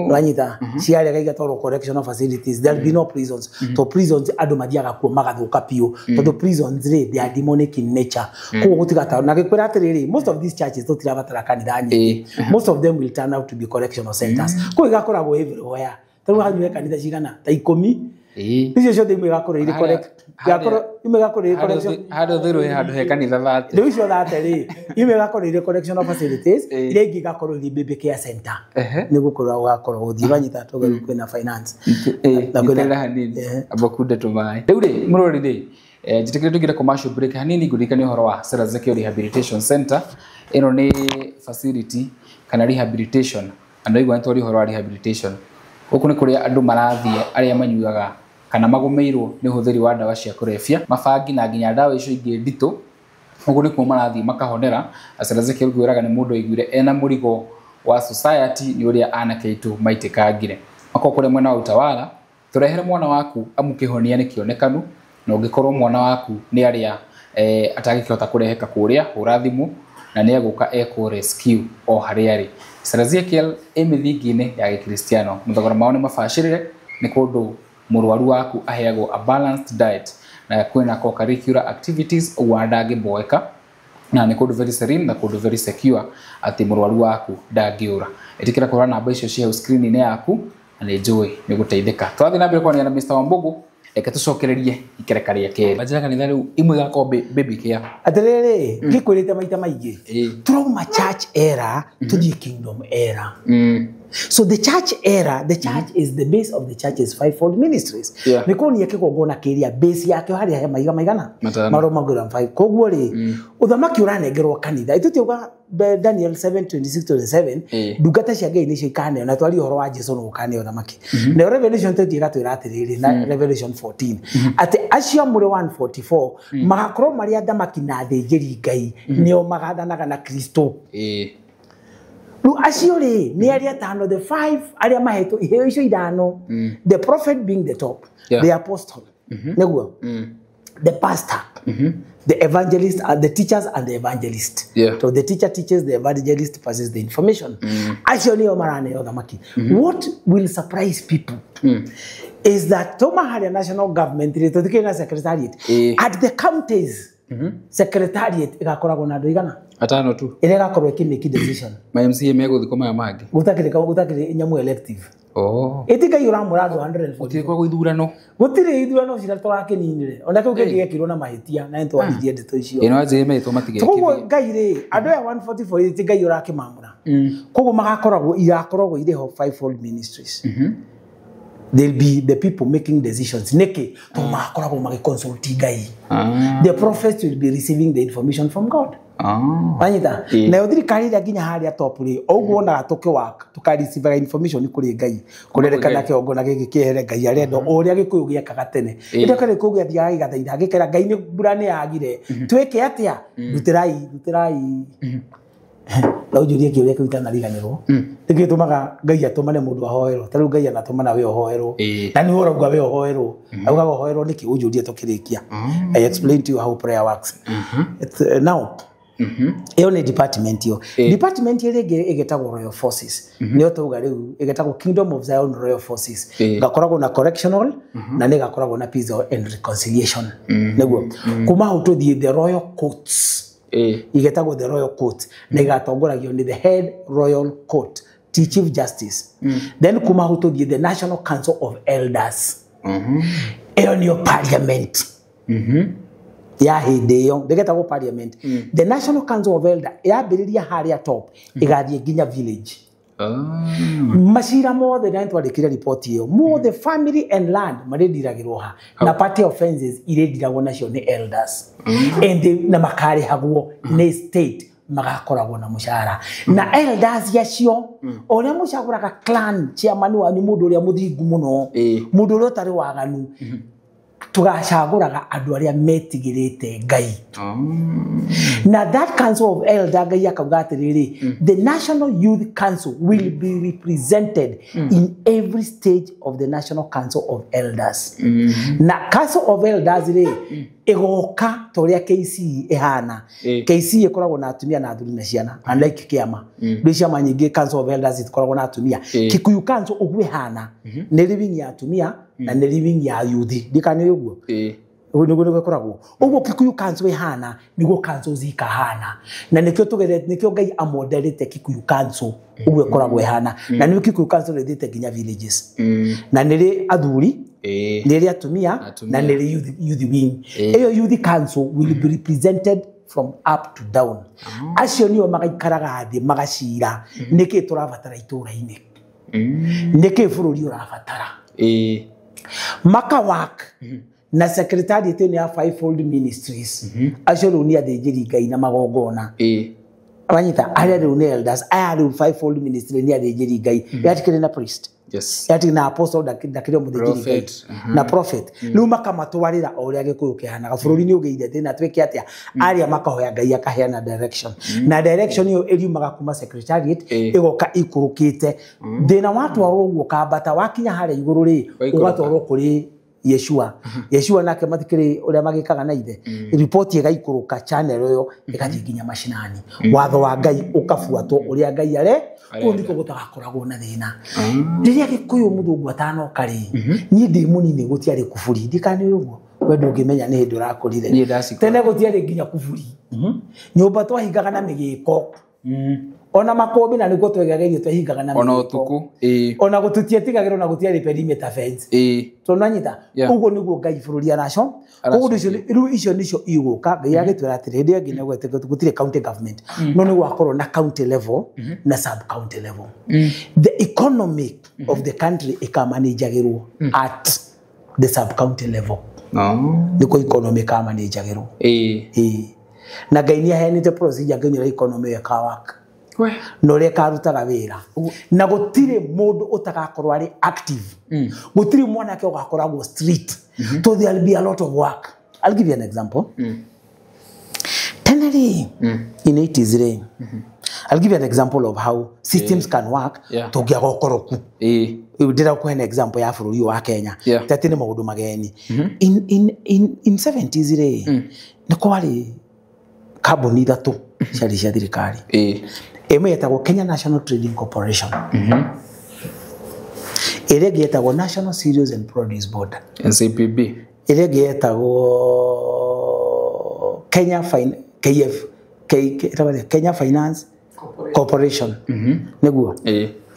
Speaker 1: Wanyita? Ciarega igatwarwo correctional facilities. There will be no prisons, to prisons andũ mathiaga kuo magathuka biũ, tondũ prisons rĩ, they are demonic in nature. Koguo gũtigata na gĩkwĩra atĩrĩrĩ, most of these churches tũtirabatara kanitha nyingĩ. Most of them will turn out to be correctional centers. Koguo igakoragwo everywhere. Tarĩu hanyue kanitha cigana ta 10, icio ciothe imwe igakorwo irĩ imwe igakorwo irĩ correction.
Speaker 2: Handå thä rå he handå he kanitha thate.
Speaker 1: Rĩu icio thate rĩ, imwe igakorwo irĩ correctional facilities, iria ingĩ igakorwo irĩ baby care center. Nĩ gũkorwo gũgakorwo gũthiĩ, wanyita? Tondũ rĩu kwĩna finance. Na kwĩna-
Speaker 2: Iterera hanini, amba kunde tũmaĩ rĩu rĩ mũrori rĩ, njĩtĩkĩre tũingĩre commercial break hanini, ngũririkanie ũhoro wa Sarah Ezekiel Rehabilitation Center. Ĩno nĩ facility kana rehabilitation, andũ aigua nĩ twaria ũhoro wa rehabilitation. Gũkũ nĩ kũrĩa andũ marathiĩ arĩa manyuaga kana magũmĩirwo nĩ ũhũthĩri wa ndawa cia kũrebia, mabangi na nginya ndawa icio ingĩ nditũ. Ũguo nĩkuo marathiĩ makahonera. Sarah Ezekiel ngwĩraga nĩ mũndũ aiguire ena mũrigo wa society nĩ ũrĩa anake aitũ maitĩkangire. Makorwo kũrĩa mwena wa Utawala, tũrehere mwana waku amu kĩhonia nĩ kĩonekanu, na ũngĩkorwo mwana waku nĩ arĩa atangĩkĩhota kũreheka kũrĩa, hũra thimũ na nĩ egũka ekwo rescue o harĩa arĩ. Sarah Ezekiel ĩ mĩthingi-inĩ ya gĩkristiano, mathogora mao nĩ mabacĩrĩre, nĩ kũndũ mũrwaru waku aheagwo a balanced diet na kwĩna co-curricular activities, ũguo ndangĩboeka, na nĩ kũndũ very serene na kũndũ very secure atĩ mũrwaru waku ndangĩũra. Ĩtĩkĩra kũhũra namba icio ciĩ hau screen-inĩ yaku na nĩ njũĩ nĩ ũgũteithĩka. Twathiĩ na mbere kwaria na Mr. Wambugu, reke tũcokererie ikereka rĩa kerĩ. Manjĩra kanitha rĩu imwe igakorwo baby care.
Speaker 1: Atĩrĩrĩ, ngĩkwĩrĩte maita maingĩ, tũrauma church era tũthiĩ kingdom era. So the church era, the church is the base of the church is fivefold ministries. Nĩ kuonia kĩgongona kĩrĩa base yakĩo harĩa he maiga maigana?
Speaker 2: Matano.
Speaker 1: Marũmagĩrĩra five. Koguo rĩ, ũthamaki ũranengerwo kanitha. Ĩtũtiuga Daniel 7:26-27, ndungata cia Ngai nĩcio ikaneo, na twarie ũhoro wa Jesu nĩ ũkaneo ũthamaki. Nayo Revelation 20 ĩgatwĩra atĩrĩrĩ, na Revelation 14, atĩ acio amũre 144 magakorwo marĩ athamaki na athĩnjĩri Ngai, nĩo magathanaga na Kristo. Rĩu acio rĩ nĩ arĩa atano, the five arĩa mahetwo iheo icio ithano, the prophet being the top, the apostle nĩguo, the pastor, the evangelist, the teachers and the evangelist. So the teacher teaches, the evangelist passes the information. Acio nĩo maraneo thamaki. What will surprise people is that toma harĩa national government rĩ, tũtikĩrĩ na secretariat. At the counties, secretariat ĩgakoragwo na andũ igana?
Speaker 2: Atano tu.
Speaker 1: Ĩrĩa ĩgakorwo ĩkĩmake decision.
Speaker 2: Ma MCA megũthiĩ maya mangĩ.
Speaker 1: Gũtakĩrĩ nyamũ elective. Ĩti Ngai ũramũra andũ 140.
Speaker 2: Gũtirĩ kwa ithurano.
Speaker 1: Gũtirĩ ithurano cira tũrakĩninire, ona kĩu kĩngĩ gĩekirwo na mahĩtia na nĩtwaririe ndeto icio.
Speaker 2: Ĩno anjĩrĩ metwo
Speaker 1: Koguo
Speaker 2: matigekithie.
Speaker 1: Ngai rĩ, andũ aya 144 ti Ngai ũrakĩmamũra. Koguo magakoragwo, igakoragwo irĩ ho fivefold ministries. They'll be the people making decisions. Nĩkĩ? Tondũ makoragwo magĩconsult Ngai. The prophets will be receiving the information from God. Wanyita? Nayo thirikari ĩrĩa nginya harĩa top rĩ, o ũguo wonaga tũkĩwaka, tũkareceivaga information kũrĩ Ngai, kũrerĩkana kĩgongona gĩkĩ kĩehere Ngai arenda, o ũrĩa Gĩkũyũ gĩekaga tene. Hĩndĩ ĩyo Gĩkũyũ gĩathiaga gĩgathaitha gĩkera Ngai nĩ mbura nĩ yagire, twĩke atĩa? Rutĩrai, rutĩrai. No ũnjũrie kĩũria kĩu itanariganĩrwo. Nĩkĩ gĩtũmaga Ngai atũmane mũndũ ahoerwo? Ta rĩu Ngai anatũmana we ũhoerwo. Na nĩwe ũrauga we ũhoerwo. Augaga ũhoerwo nĩkĩ? Ũnjũrie tũkĩrĩkia. I explain to you how prayer works. Now, ĩyo nĩ department ĩyo. Department ĩrĩa ĩngĩ ĩgĩtagwo Royal Forces. Nĩyo tauga rĩu ĩgĩtagwo Kingdom of Zion Royal Forces. Gakoragwo na correctional na nĩ gakoragwo na peace and reconciliation. Nĩguo. Kuma hau tũthiĩ the Royal Courts. Igetagwo the Royal Court na igatongoragio nĩ the head Royal Court, ti Chief Justice. Then kuma hau tũthiĩ the National Council of Elders. Ĩyo nĩyo parliament ya hĩndĩ ĩyo, ndĩgetagwo parliament. The National Council of Elders yambĩrĩria harĩa top ĩgathiĩ nginya village. Macira mothe, na nĩtwandĩkire riboti ĩyo mothe, family and land marĩndiragĩrwo ha na party offenses irĩndiragwo nacio nĩ elders. And they, na makarĩhagwo nĩ state, magakoragwo na mũcara na elders acio o ũrĩa mũcagũraga clan chairman wanyu, mũndũ ũrĩa mũthingu mũno, mũndũ ũrĩa ũtarĩ waganu. Tũgacagũraga andũ arĩa metigĩrĩte Ngai. Na that council of elder, Ngai akauga atĩrĩrĩ, the National Youth Council will be represented in every stage of the National Council of Elders. Na Council of Elders rĩ, ĩgoka ta ũrĩa KC ĩhana. KC ĩkoragwo na atumia na athuri na ciana, unlike kĩama rĩu ciama nyingĩ, Council of Elders itikoragwo na atumia. Kikuyu Council ũguo ĩhana nĩ living ya atumia na nĩ living ya youth, ndikana nĩ ũguo? Ũguo nĩguo ĩkoragwo ũguo. Kikuyu Council ĩhana nĩguo councils ikahana, na nĩkĩo tũgerete, nĩkĩo Ngai amonderete Kikuyu Council ũguo ĩkoragwo ĩhana, na nĩkĩo Kikuyu Council ĩthiĩte nginya villages, na nĩrĩ athuri, nĩrĩ atumia,
Speaker 2: Atumia.
Speaker 1: na nĩrĩ youth wing. Ĩyo youth council will be represented from up to down. Acio nĩo magaikaraga thĩ magacira nĩkĩ tũrabatara itũũra-inĩ, nĩkĩ bũrũri ũrabatara. Maka work na secretariat ĩno ya fivefold ministries. Acio rĩu nĩ athĩnjĩri Ngai na magongona. Wanyita? Arĩa rĩu nĩ elders aya rĩu fivefold ministry nĩ athĩnjĩri Ngai, yatikĩrĩ na priest, yatikĩrĩ na apostle, ndakĩrĩ o mũthĩnjĩri Ngai.
Speaker 2: Prophet.
Speaker 1: Na prophet. Rĩu makamatwarĩra o ũrĩa Gĩkũyũ kĩhanaga, bũrũri nĩ ũgĩire thĩna, twĩke atĩa? Arĩa makahoya Ngai akaheana direction, na direction ĩyo ĩriumaga kuma secretariat, ĩgoka ikũrũkĩte. Thĩna watwarwo ũguo kambata wakinya harĩa igũrũ rĩ,
Speaker 2: Waikũrũka.
Speaker 1: ũgatwarwo kũrĩ Yeshua. Yeshua nake matikĩrĩ ũrĩa magĩkaga na ithe, riboti ĩgaikũrũka channel ĩyo ĩgathiĩ nginya macinani, watho wa Ngai ũkabuatwo ũrĩa Ngai are. Kũu nĩkuo gũtagakoragwo na thĩna. Rĩrĩa Gĩkũyũ mũthũngũ atanoka rĩ, niĩ ndĩ mũnini gũtiarĩ kuburi, ndikane ũguo we ndũngĩmenya nĩ hĩndĩ ũrakũrire.
Speaker 2: Niĩ ndacikora.
Speaker 1: Tene gũtiarĩ nginya kuburi, nyũmba twahingaga na mĩgĩko ona makũmbĩ, na nĩguo twegagerio twahingaga na
Speaker 2: Ona
Speaker 1: mĩgĩko.
Speaker 2: ũtukũ.
Speaker 1: Ona gũtũtietigagĩrwo na gũtiarĩ perimeter fence. Tũnanyita? Ũguo nĩguo Ngai bũrũri araco. Koguo rĩu icio nĩcio igũka. Ngai agĩtwĩra atĩrĩ, hĩndĩ ĩyo ĩngĩ nĩgwete gũtirĩ county government, no nĩ gwakorwo na county level na sub county level. The economy of the country ĩkamanĩnjagĩrwo at the sub county level. Nĩkuo economy ĩkamanĩnjagĩrwo. Ĩĩ. Na Ngai nĩ aheanĩte procedure nginya economy ĩyo ĩkawaka na ũrĩa ĩkarutaga wĩra, na gũtirĩ mũndũ ũtagakorwo arĩ active, gũtirĩ mwanake ũgakoragwo street, so there will be a lot of work. I'll give you an example. Tene rĩ, in 80s rĩ, I'll give you an example of how systems can work. Tũngĩaga ũkoroku, rĩu ndĩrakũhe an example ya bũrũri ũyũ wa Kenya. Tati nĩ maũndũ mageni. In 70s rĩ, nĩ kwarĩ kambuni ithatũ ciarĩ cia thirikari. Ĩmwe yetagwo Kenya National Trading Corporation, ĩrĩa ĩngĩ yetagwo National Cereals and Produce Board,
Speaker 2: NCPB.
Speaker 1: Ĩrĩa ĩngĩ yetagwo Kenya Fin KF K, K, ĩtagwo atĩa? Kenya Finance Corporation, nĩguo?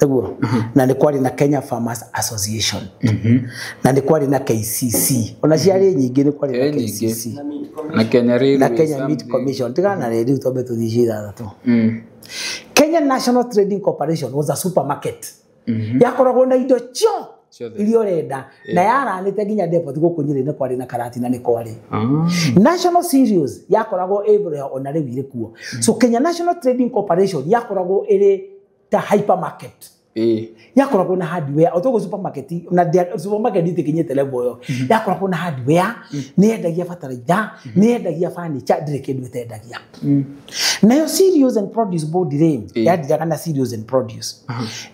Speaker 1: Nĩguo. Na nĩ kwarĩ na Kenya Farmers Association, na nĩ kwarĩ na KCC, ona ciarĩ nyingĩ, nĩ kwarĩ na
Speaker 2: Eh, nyingĩ.
Speaker 1: KCC.
Speaker 2: Na Kenya Railways.
Speaker 1: Na Kenya Meat Commission. Tigana na rĩu, twambe tũthiĩ icio ithathatũ. Kenya National Trading Corporation was a supermarket yakoragwo na indo cio
Speaker 2: Ciothe.
Speaker 1: Iria ũrenda na yaranĩte nginya depot gũkũ Nyĩrĩ nĩ kwarĩ na Karatina nĩ kwarĩ. National Cereals yakoragwo everywhere ona rĩu irĩ kuo. So Kenya National Trading Corporation yakoragwo ĩrĩ ta hypermarket. Yakoragwo na hardware otogo supermarket na supermarket itikinyĩte level ĩyo. Yakoragwo na hardware, nĩ yendagia bataraitha, nĩ yendagia furniture, ndĩrĩ kĩndũ ĩtendagia. Nayo Cereals and Produce Board rĩ, yandiraga na cereals and produce.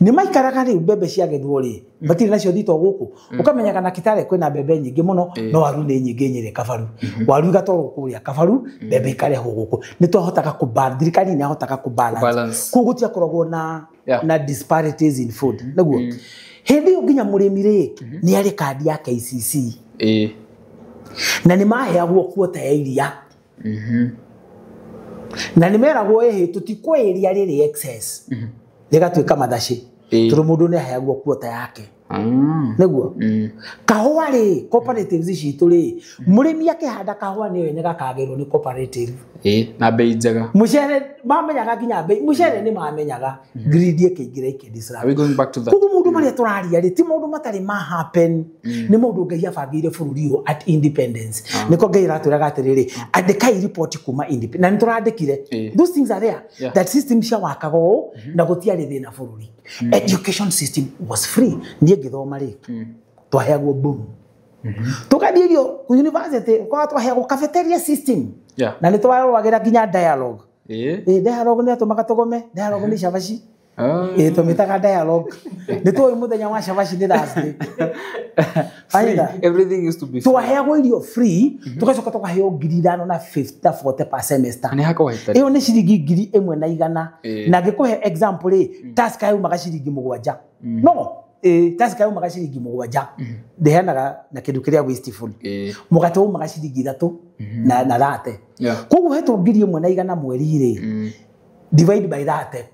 Speaker 1: Nĩ maikaraga rĩu mbembe ciagethwo rĩ, matirĩ nacio thito gũkũ. Ũkamenyaga na Kitale kwĩna mbembe nyingĩ mũno, no waru nĩ nyingĩ Nyĩrĩ Kabaru. Waru igatwarwo kũrĩa Kabaru, mbembe ikarehwo gũkũ. Nĩ twahotaga kũ thirikari nĩ yahotaga kũ
Speaker 2: Balance.
Speaker 1: balance. Koguo gũtiakoragwo na na disparities in food. Nĩguo hĩndĩ ĩyo nginya mũrĩmi rĩ, nĩ arĩ kandi ya KCC na nĩ maheagwo kuota ya iria na nĩ meragwo ĩhĩ tũtikũĩ iria rĩrĩ excess rĩgatuĩka mathacĩ, tondũ mũndũ nĩ aheagwo kuota yake. Nĩguo kahũa rĩ, cooperatives citũ rĩ, mũrĩmi akĩhanda kahũa nĩoĩ nĩ gakagĩrwo nĩ cooperative.
Speaker 2: Na bei njega.
Speaker 1: Mũcere mamenyaga nginya bei mũcere nĩ mamenyaga greed ĩkĩingĩra ĩkĩ
Speaker 2: Are we going back to that?
Speaker 1: Koguo maũndũ marĩa tũraria rĩ, ti maũndũ matarĩ ma happen, nĩ maũndũ Ngai abangĩire bũrũri ũyũ at independence. Nĩko Ngai aratwĩraga atĩrĩrĩ, andĩkai report kuma independence na nĩ tũrandĩkire. Those things are there, that system cia wakaga ũũ na gũtiarĩ thĩna bũrũri. Education system was free. Niĩ ngĩthoma rĩ, twaheagwo boom, tũgathiĩ irio university kwa twaheagwo cafeteria system na nĩ twaroragĩra nginya dialogue. Dialogue nĩ atũmaga tũgome. Dialogue nĩ cabaci. Tũmĩtaga dialogue nĩ tũĩ mũthenya wa cabaci nĩ Thursday. Anyita?
Speaker 2: Everything used to be free.
Speaker 1: Twaheagwo irio free, tugacoka tukaheo 5,000 na 50 na 40 per semester.
Speaker 2: Nĩ hakwa hĩtari.
Speaker 1: Ĩyo nĩ ciringi 1,100. Na ngĩkũhe example rĩ, Tusker yaumaga ciringi 7. No Tusker yaumaga ciringi 7, ndĩheanaga na kĩndũ kĩrĩa wasteful. Mũgate waumaga ciringi 3 na 30. Koguo hetwo 1,100 mweri rĩ, divide by 30.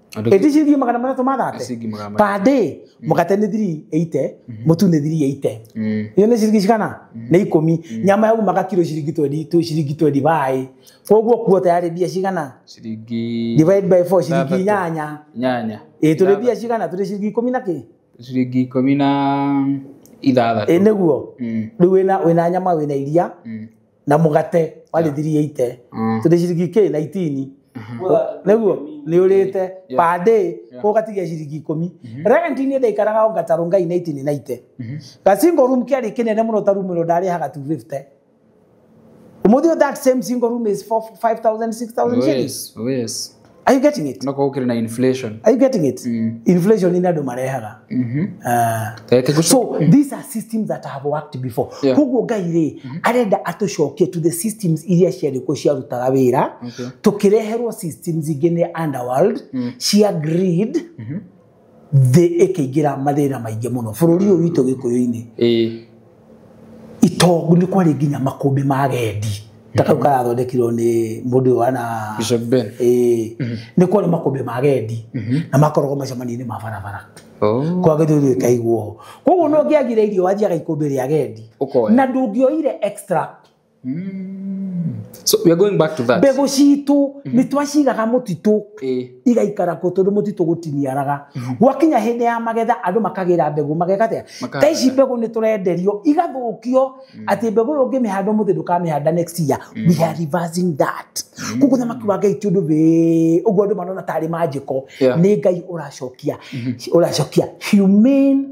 Speaker 1: Ĩti ciringi 300 ma 30.
Speaker 2: Ciringi magana matatũ.
Speaker 1: Per day mũgate nĩ 380, mũtu nĩ 380. Iyo nĩ ciringi cigana? Nĩ 10. Nyama yaumaga kiro ciringi 20, ciringi 25. Koguo kuota yarĩ mbia cigana?
Speaker 2: Ciringi
Speaker 1: Divide by 4, ciringi
Speaker 2: Ithathatũ.
Speaker 1: 8.
Speaker 2: 8.
Speaker 1: Ĩ tũrĩ mbia cigana? Tũrĩ ciringi 10 na kĩ?
Speaker 2: Ciringi 16.
Speaker 1: Ĩ nĩguo. Rĩu wĩna nyama, wĩna iria na mũgate warĩ 380. Tũrĩ ciringi kĩ? 19. Nĩguo nĩ ũrĩte per day, koguo ũgatigia ciringi 10. Rent niĩ ndaikaraga o Gatarũ Ngai 1990. Ga single room kĩarĩ kĩnene mũno ta room ĩno, ndarĩhaga 250. Ũmũthĩ that same single room is 4 5000, 6000 shillings.
Speaker 2: Yes. Oh, yes.
Speaker 1: Are you getting it?
Speaker 2: No gũkĩrĩ na inflation.
Speaker 1: Are you getting it? Inflation nĩ andũ marehaga.
Speaker 2: Reke
Speaker 1: So these are systems that have worked before. Koguo Ngai rĩ, arenda atũcokie to the systems iria ciarĩ kuo ciarutaga wĩra. Tũkĩreherwo systems ingĩ nĩ underworld cia greed, thĩ ĩkĩingĩra mathĩna maingĩ mũno bũrũri ũyũ witũ gĩkũyũ-inĩ. Itongu nĩ kwarĩ nginya makũmbĩ ma agendi ta kau karathondekirwo nĩ mũndũ ũyũ wana
Speaker 2: Bishop Ben.
Speaker 1: Ĩĩ, nĩ kwarĩ makũmbĩ ma agendi na makoragwo macemanio-inĩ ma barabara. Kwa gĩthũri ĩkaigwo ho. Koguo no ũngĩagire irio wathiaga ikũmbĩ rĩa agendi.
Speaker 2: Ũkoya.
Speaker 1: Na ndũngĩoire extra.
Speaker 2: So we are going back to that.
Speaker 1: Mbegũ citũ nĩ twacigaga mũtitũ igaikara kuo tondũ mũtitũ gũtiniaraga. Gwakinya hĩndĩ ya magetha andũ makagĩra mbegũ mageka atĩa?
Speaker 2: Makahanda.
Speaker 1: Ta ici mbegũ nĩ tũrenderio igathũkio atĩ mbegũ ĩyo ũngĩmĩhanda ũmũthĩ ndũkamĩhanda next year. We are reversing that. Koguo thamaki wa Ngai ti ũndũ wĩ ũguo andũ marona tarĩ manjĩko. Nĩ Ngai ũracokia humane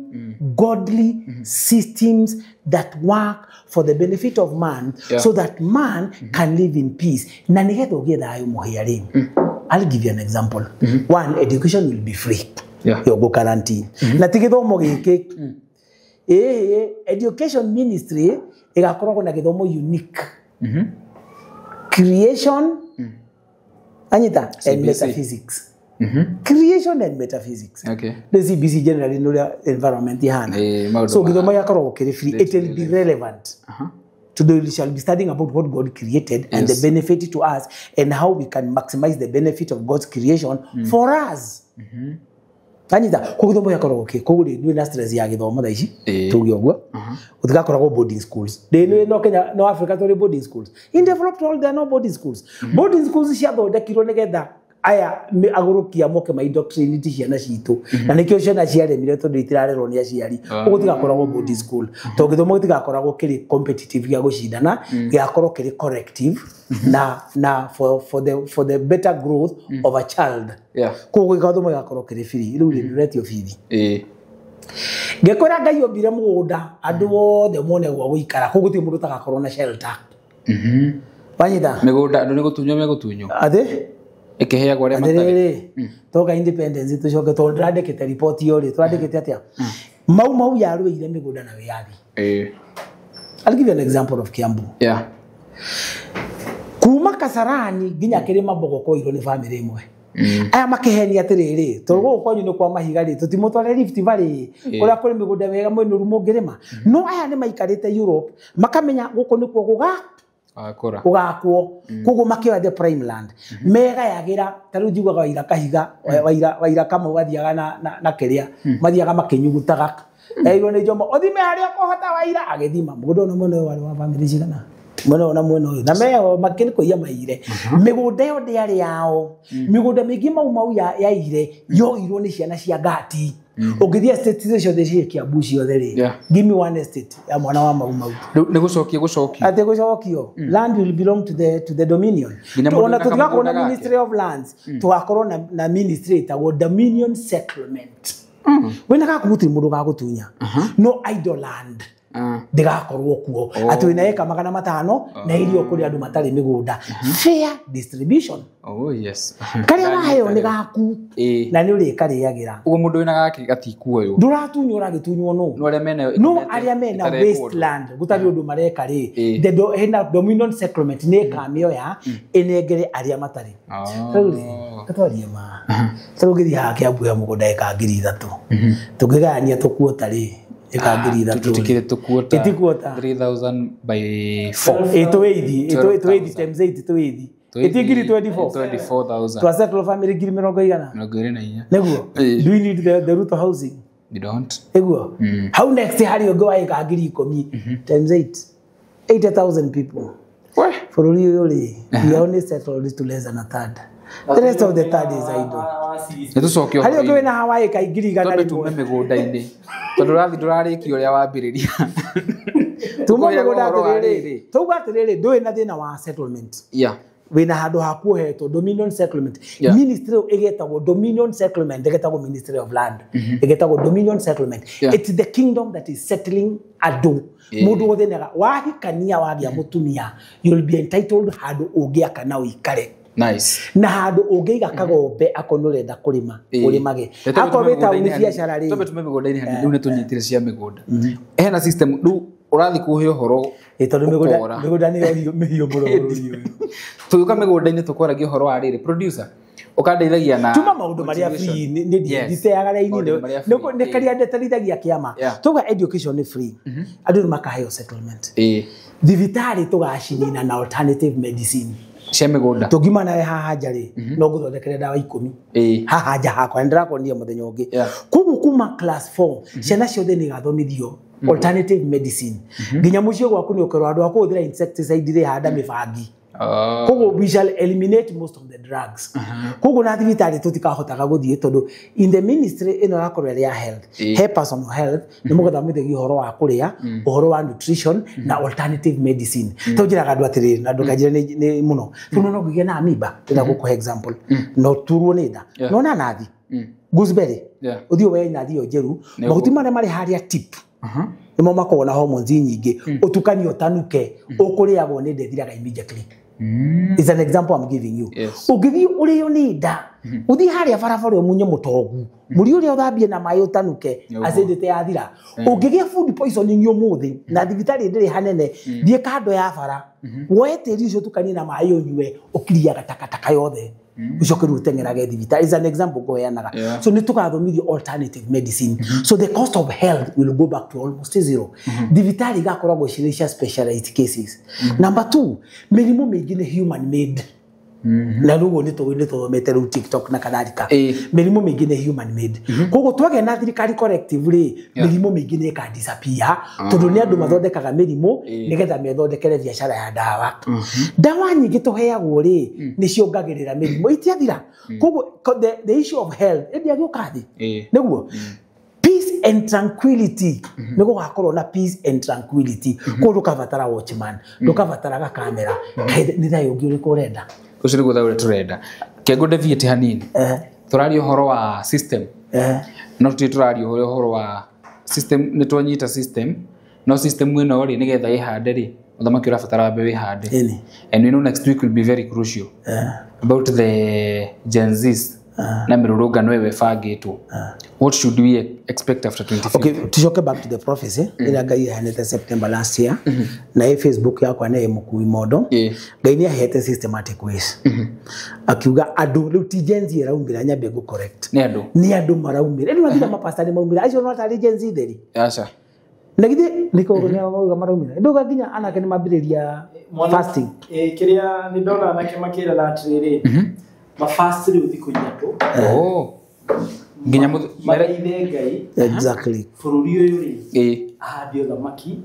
Speaker 1: godly systems that work for the benefit of man, so that man can live in peace na nĩgetha ũgĩe thayũ mũhĩa rĩ. I'll give you an example. One, education will be free. Yo ngũ guarantee. Na ti gĩthomo gĩkĩ. Ĩĩ, education ministry ĩgakoragwo na gĩthomo unique. Creation, anyita, and
Speaker 2: CBC.
Speaker 1: metaphysics. Creation and metaphysics. The CBC generally nĩ ũrĩa environment ihana.
Speaker 2: Maũndũ
Speaker 1: So gĩthomo gĩgakoragwo kĩrĩ free. It will be relevant. Today we shall be studying about what God created and the benefit to us and how we can maximize the benefit of God's creation for us. Anyita, koguo gĩthomo gĩgakoragwo kĩ koguo rĩ, ndũrĩ na stress ya gĩthomo thaa ici. Tuge ũguo gũtigakoragwo boarding schools. Ndĩ no Kenya no Africa tũrĩ boarding schools. In developed world there are no boarding schools. Boarding schools ciathondekirwo nĩgetha Aya agũrũkia moke ma indoctrinate ciana citũ. Na nĩkĩo ciana ciaremire tondũ itirarerwo nĩ aciari. Ũguo gũtigakoragwo boarding school. Tondũ gĩthomo gĩtigakoragwo kĩrĩ competitive gĩa gũcindana, gĩgakorwo kĩrĩ corrective na for the better growth of a child. Koguo gĩthomo gĩgakorwo kĩrĩ free. Rĩu rĩ ndũretio bithi. Ngĩkwĩra Ngai ombire mũgũnda andũ othe mone gwa gũikara, koguo gũtirĩ mũndũ ũtagakorwo na shelter. Wanyita?
Speaker 2: Mĩgũnda andũ nĩ gũtunywo megũtunywo.
Speaker 1: Atĩ?
Speaker 2: Ĩkĩheagwo arĩa matarĩ.
Speaker 1: Atĩrĩrĩ, toka independence tũcoke tondũ ndĩrandĩkĩte riboti ĩyo rĩ, tũrandĩkĩte atĩa? Mau Mau yarũĩire mĩgũnda na wĩyathi. I'll give you an example of Kiambu. Kuma Kasarani nginya Kĩrĩma Mbogo koirwo nĩ bamĩrĩ ĩmwe. Aya makĩhenia atĩrĩrĩ, tondũ gũkũ kwanyu nĩ kwa mahiga rĩ, tũtimũtware Rift Valley, kũrĩa kũrĩ mĩgũnda mĩega mũinũru mũngĩrĩma. No aya nĩ maikarĩte Europe, makamenya gũkũ nĩkuo
Speaker 2: Wakũra.
Speaker 1: gũgakwo. Koguo makĩoya the prime land. Megayagĩra, ta rĩu njiguaga Waira Kahiga, Waira Kamau athiaga na kĩrĩa, mathiaga makĩnyugutaga. Erirwo nĩ Jomo, ũthime harĩa ũkũhota Waira, agĩthima. Mũgũnda ũyũ na mwena ũyũ warĩ wa bamĩrĩ cigana? Mwena ũyũ na mwena ũyũ. Na meho makĩrĩ kũiya maire. Mĩgũnda ĩyo ndĩarĩ yao. Mĩgũnda mĩingĩ Mau Mau yaire, yoirwo nĩ ciana cia ngati. Ũngĩthiĩ estate icio ciothe ciĩ Kiambu ciothe rĩ, give me one estate ya mwana wa Mau Mau.
Speaker 2: Rĩu nĩ gũcokia gũcokio.
Speaker 1: Atĩ gũcokio, land will belong to the dominion.
Speaker 2: Nginya mũndũ
Speaker 1: Ona
Speaker 2: na
Speaker 1: tũtigakorwo na
Speaker 2: kamũgũnda gake.
Speaker 1: Ministry of Lands, tũgakorwo na ministry ĩtagwo Dominion Settlement. Wĩna gaku gũtirĩ mũndũ ũgagũtunya. No idle land ndĩgakorwo kuo. Atĩ wĩna ĩka 500 na irio kũrĩ andũ matarĩ mĩgũnda. Fair distribution.
Speaker 2: Oh yes.
Speaker 1: Karĩa waheo nĩ gaku na nĩ ũrĩkarĩagĩra.
Speaker 2: Ũguo mũndũ wĩna gake gatikuoywo.
Speaker 1: Ndũratunywo, ũragĩtunywo nũ?
Speaker 2: No arĩa menayo
Speaker 1: No
Speaker 2: ĩkomete,
Speaker 1: arĩa mena
Speaker 2: ĩtarekwo ũndũ.
Speaker 1: wasteland gũtarĩ ũndũ mareka rĩ, hena Dominion Settlement nĩ ĩkamĩoya ĩnengere arĩa matarĩ. Rĩu rĩ, tũtwarie ma ta rĩu ũngĩthiĩ haha Kiambu ya mũgũnda ĩka 3,000, tũngĩgayania tũkuota rĩ, ĩka 3,000 rĩ.
Speaker 2: Tũtikĩrĩ tũkuota.
Speaker 1: Ĩtikuota.
Speaker 2: 3000 by 4.
Speaker 1: Ĩ twĩithi twĩithi times 8 twĩithi ĩti ngiri 24.
Speaker 2: 24,000.
Speaker 1: Twa settle family ngiri mĩrongo igana.
Speaker 2: 24.
Speaker 1: Nĩguo. Do we need the Ruto housing?
Speaker 2: You don't.
Speaker 1: Nĩguo. Hau next harĩ ũngĩ wa ĩka 10,000 times 8, 80,000 people.
Speaker 2: We.
Speaker 1: Bũrũri ũyũ rĩ, we only settled to less than a third. The rest of the third is idle.
Speaker 2: Nĩ tũcoke
Speaker 1: Harĩ ũngĩ
Speaker 2: ũhoro-inĩ.
Speaker 1: wĩna hawa ĩka 100,000.
Speaker 2: Twambe tume mĩgũnda-inĩ. Tondũ ũrathiĩ ndũrarĩkia ũrĩa wambĩrĩria.
Speaker 1: Tuma
Speaker 2: Tũkũheagwo
Speaker 1: mĩgũnda
Speaker 2: ũhoro wa
Speaker 1: atĩrĩrĩ,
Speaker 2: rĩrĩ.
Speaker 1: tauga atĩrĩrĩ, ndũĩ na thĩna wa settlement. Wĩna handũ haku ũhetwo Dominion Settlement. Ministry ĩyo ĩgetagwo Dominion Settlement, ĩgetagwo Ministry of Land, ĩgetagwo Dominion Settlement. It's the kingdom that is settling andũ. Mũndũ wothe nĩaga wahikania wagĩa mũtumia, you'll be entitled handũ ũngĩaka na ũikare.
Speaker 2: Nice.
Speaker 1: Na handũ ũngĩiga kagombe akorwo nĩ ũrenda kũrĩma, ũrĩmage.
Speaker 2: Reke
Speaker 1: Akorwo
Speaker 2: tume
Speaker 1: wĩ taũni
Speaker 2: mĩgũnda-inĩ hanini.
Speaker 1: biacara rĩ.
Speaker 2: Twambe tume mĩgũnda-inĩ hanini, rĩu nĩ tũnyitire cia mĩgũnda. Hena system rĩu ũrathiĩ kũhe ũhoro.
Speaker 1: Ĩ, tondũ mĩgũnda
Speaker 2: ũkora.
Speaker 1: mĩgũnda nĩyo mĩhiũ mũno bũrũri ũyũ.
Speaker 2: Tũgĩũka mĩgũnda-inĩ tũkwaragia ũhoro wa rĩrĩ, producer ũkandeithagia na
Speaker 1: Tuma maũndũ marĩa
Speaker 2: motivation.
Speaker 1: free nĩ
Speaker 2: Yes.
Speaker 1: nditeaga raini.
Speaker 2: Maũndũ marĩa free,
Speaker 1: Nĩ karĩa ndeterithagia kĩama. Tuga education nĩ free, andũ nĩ makaheo settlement. Thibitarĩ tũgacinina na alternative medicine.
Speaker 2: Cia mĩgũnda.
Speaker 1: Tũngiuma nawe haha nja rĩ, no ngũthondekere ndawa 10 haha nja hakwa, nĩ ndĩrakuonia mũthenya ũngĩ. Koguo kuma class 4 ciana ciothe nĩ igathomithio alternative medicine. Nginya mũciĩ gwaku nĩ ũkerwo andũ a kũhũthĩra insecticide rĩ, handa mĩbangi. Koguo we shall eliminate most of the drugs. Koguo na thibitarĩ tũtikahotaga gũthiĩ tondũ in the ministry ĩno yakorwo ĩrĩ ya health, he personal health nĩ mũgũthomithagio ũhoro wa kũrĩa, ũhoro wa nutrition na alternative medicine. Tondũ njĩraga andũ atĩrĩrĩ, na ndũkanjĩre nĩ mũno, tondũ no ngĩgĩa na amoeba, ndĩrenda gũkũhe example, no turwo nĩ nda, no na nathi gooseberry, ũthiĩ woe nathi ĩyo njĩru, mahuti marĩa marĩ harĩa tip nĩmo makoragwo na hormones nyingĩ, ũtukanie ũtanuke, ũkũrĩagwo nĩ nda ĩthiraga immediately. Is an example I'm giving you. Ũngĩthiĩ ũrĩo nĩ nda, ũthiĩ harĩa barabara ũmunye mũtongu mũri ũrĩa ũthambie na maĩ ũtanuke, acidity yathira. Ũngĩgĩa food poisoning ũmũthĩ na thibitarĩ ndĩrĩ hanene, thiĩ kando ya bara woe tĩri ũcio ũtukanie na maĩ ũnyue, ũkiriaga takataka yothe, ũcoke rĩu ũteng'erage thibitarĩ. Is an example ngũheanaga. So nĩ tũgathomithio alternative medicine, so the cost of health will go back to almost zero. Thibitarĩ igakoragwo cirĩ cia specialized cases. Number two, mĩrimũ mĩingĩ nĩ human made. Na rĩu nĩ tũthomete rĩu TikTok na kadhalika. Mĩrimũ mĩingĩ nĩ human made. Koguo twagĩa na thirikari corrective rĩ, mĩrimũ mĩingĩ nĩ ĩka disappear tondũ nĩ andũ mathondekaga mĩrimũ nĩgetha methondekere biacara ya ndawa. Ndawa nyingĩ tũheagwo rĩ nĩ ciongagĩrĩra mĩrimũ itiathira. Koguo the issue of health ĩndĩagĩũka thĩ. Nĩguo peace and tranquility, nĩ gũgakorwo na peace and tranquility. Koguo ndũkabatara watchman, ndũkabatara gakamera. Nĩ thayũ ũngĩ ũrĩkũ ũrenda?
Speaker 2: Ũcio nĩguo thayũ ũrĩa tũrenda. Kengo deviate hanini. Tũraria ũhoro wa system. No tũtirĩ tũraria ũhoro wa system, nĩ twanyita system, no system ĩno rĩ nĩgetha ĩhande rĩ, ũthamaki ũrabatara wambe wĩhande. And we know next week will be very crucial about the Gen Zs na mĩrũrũngano ĩyo ĩbangĩtwo. What should we expect after 25th?
Speaker 1: Okay, tucoke back to the prophecy ĩrĩa Ngai aheanĩte September last year na ĩ Facebook yakwa nĩ Mũkui Mondo. Ngai nĩ ahete systematic ways. Akiuga andũ rĩu ti Gen Z ĩraumĩra, nyambe ngũ correct.
Speaker 2: Nĩ andũ.
Speaker 1: Nĩ andũ maraumĩra. Rĩu nginya mapasta nĩ maumĩra. Acio no tarĩ Gen Z theri.
Speaker 2: Aca.
Speaker 1: Na githĩ nĩ koguo nĩ mauga maraumĩra. Ndauga nginya anake nĩ mambĩrĩria fasting.
Speaker 4: Kĩrĩa nĩ ndona anake makĩrana atĩrĩrĩ, mafast rĩu thikũ ithatũ.
Speaker 2: Oh. Nginya
Speaker 4: mathaithe Ngai.
Speaker 1: Exactly.
Speaker 4: Bũrũri ũyũ rĩ ahande ũthamaki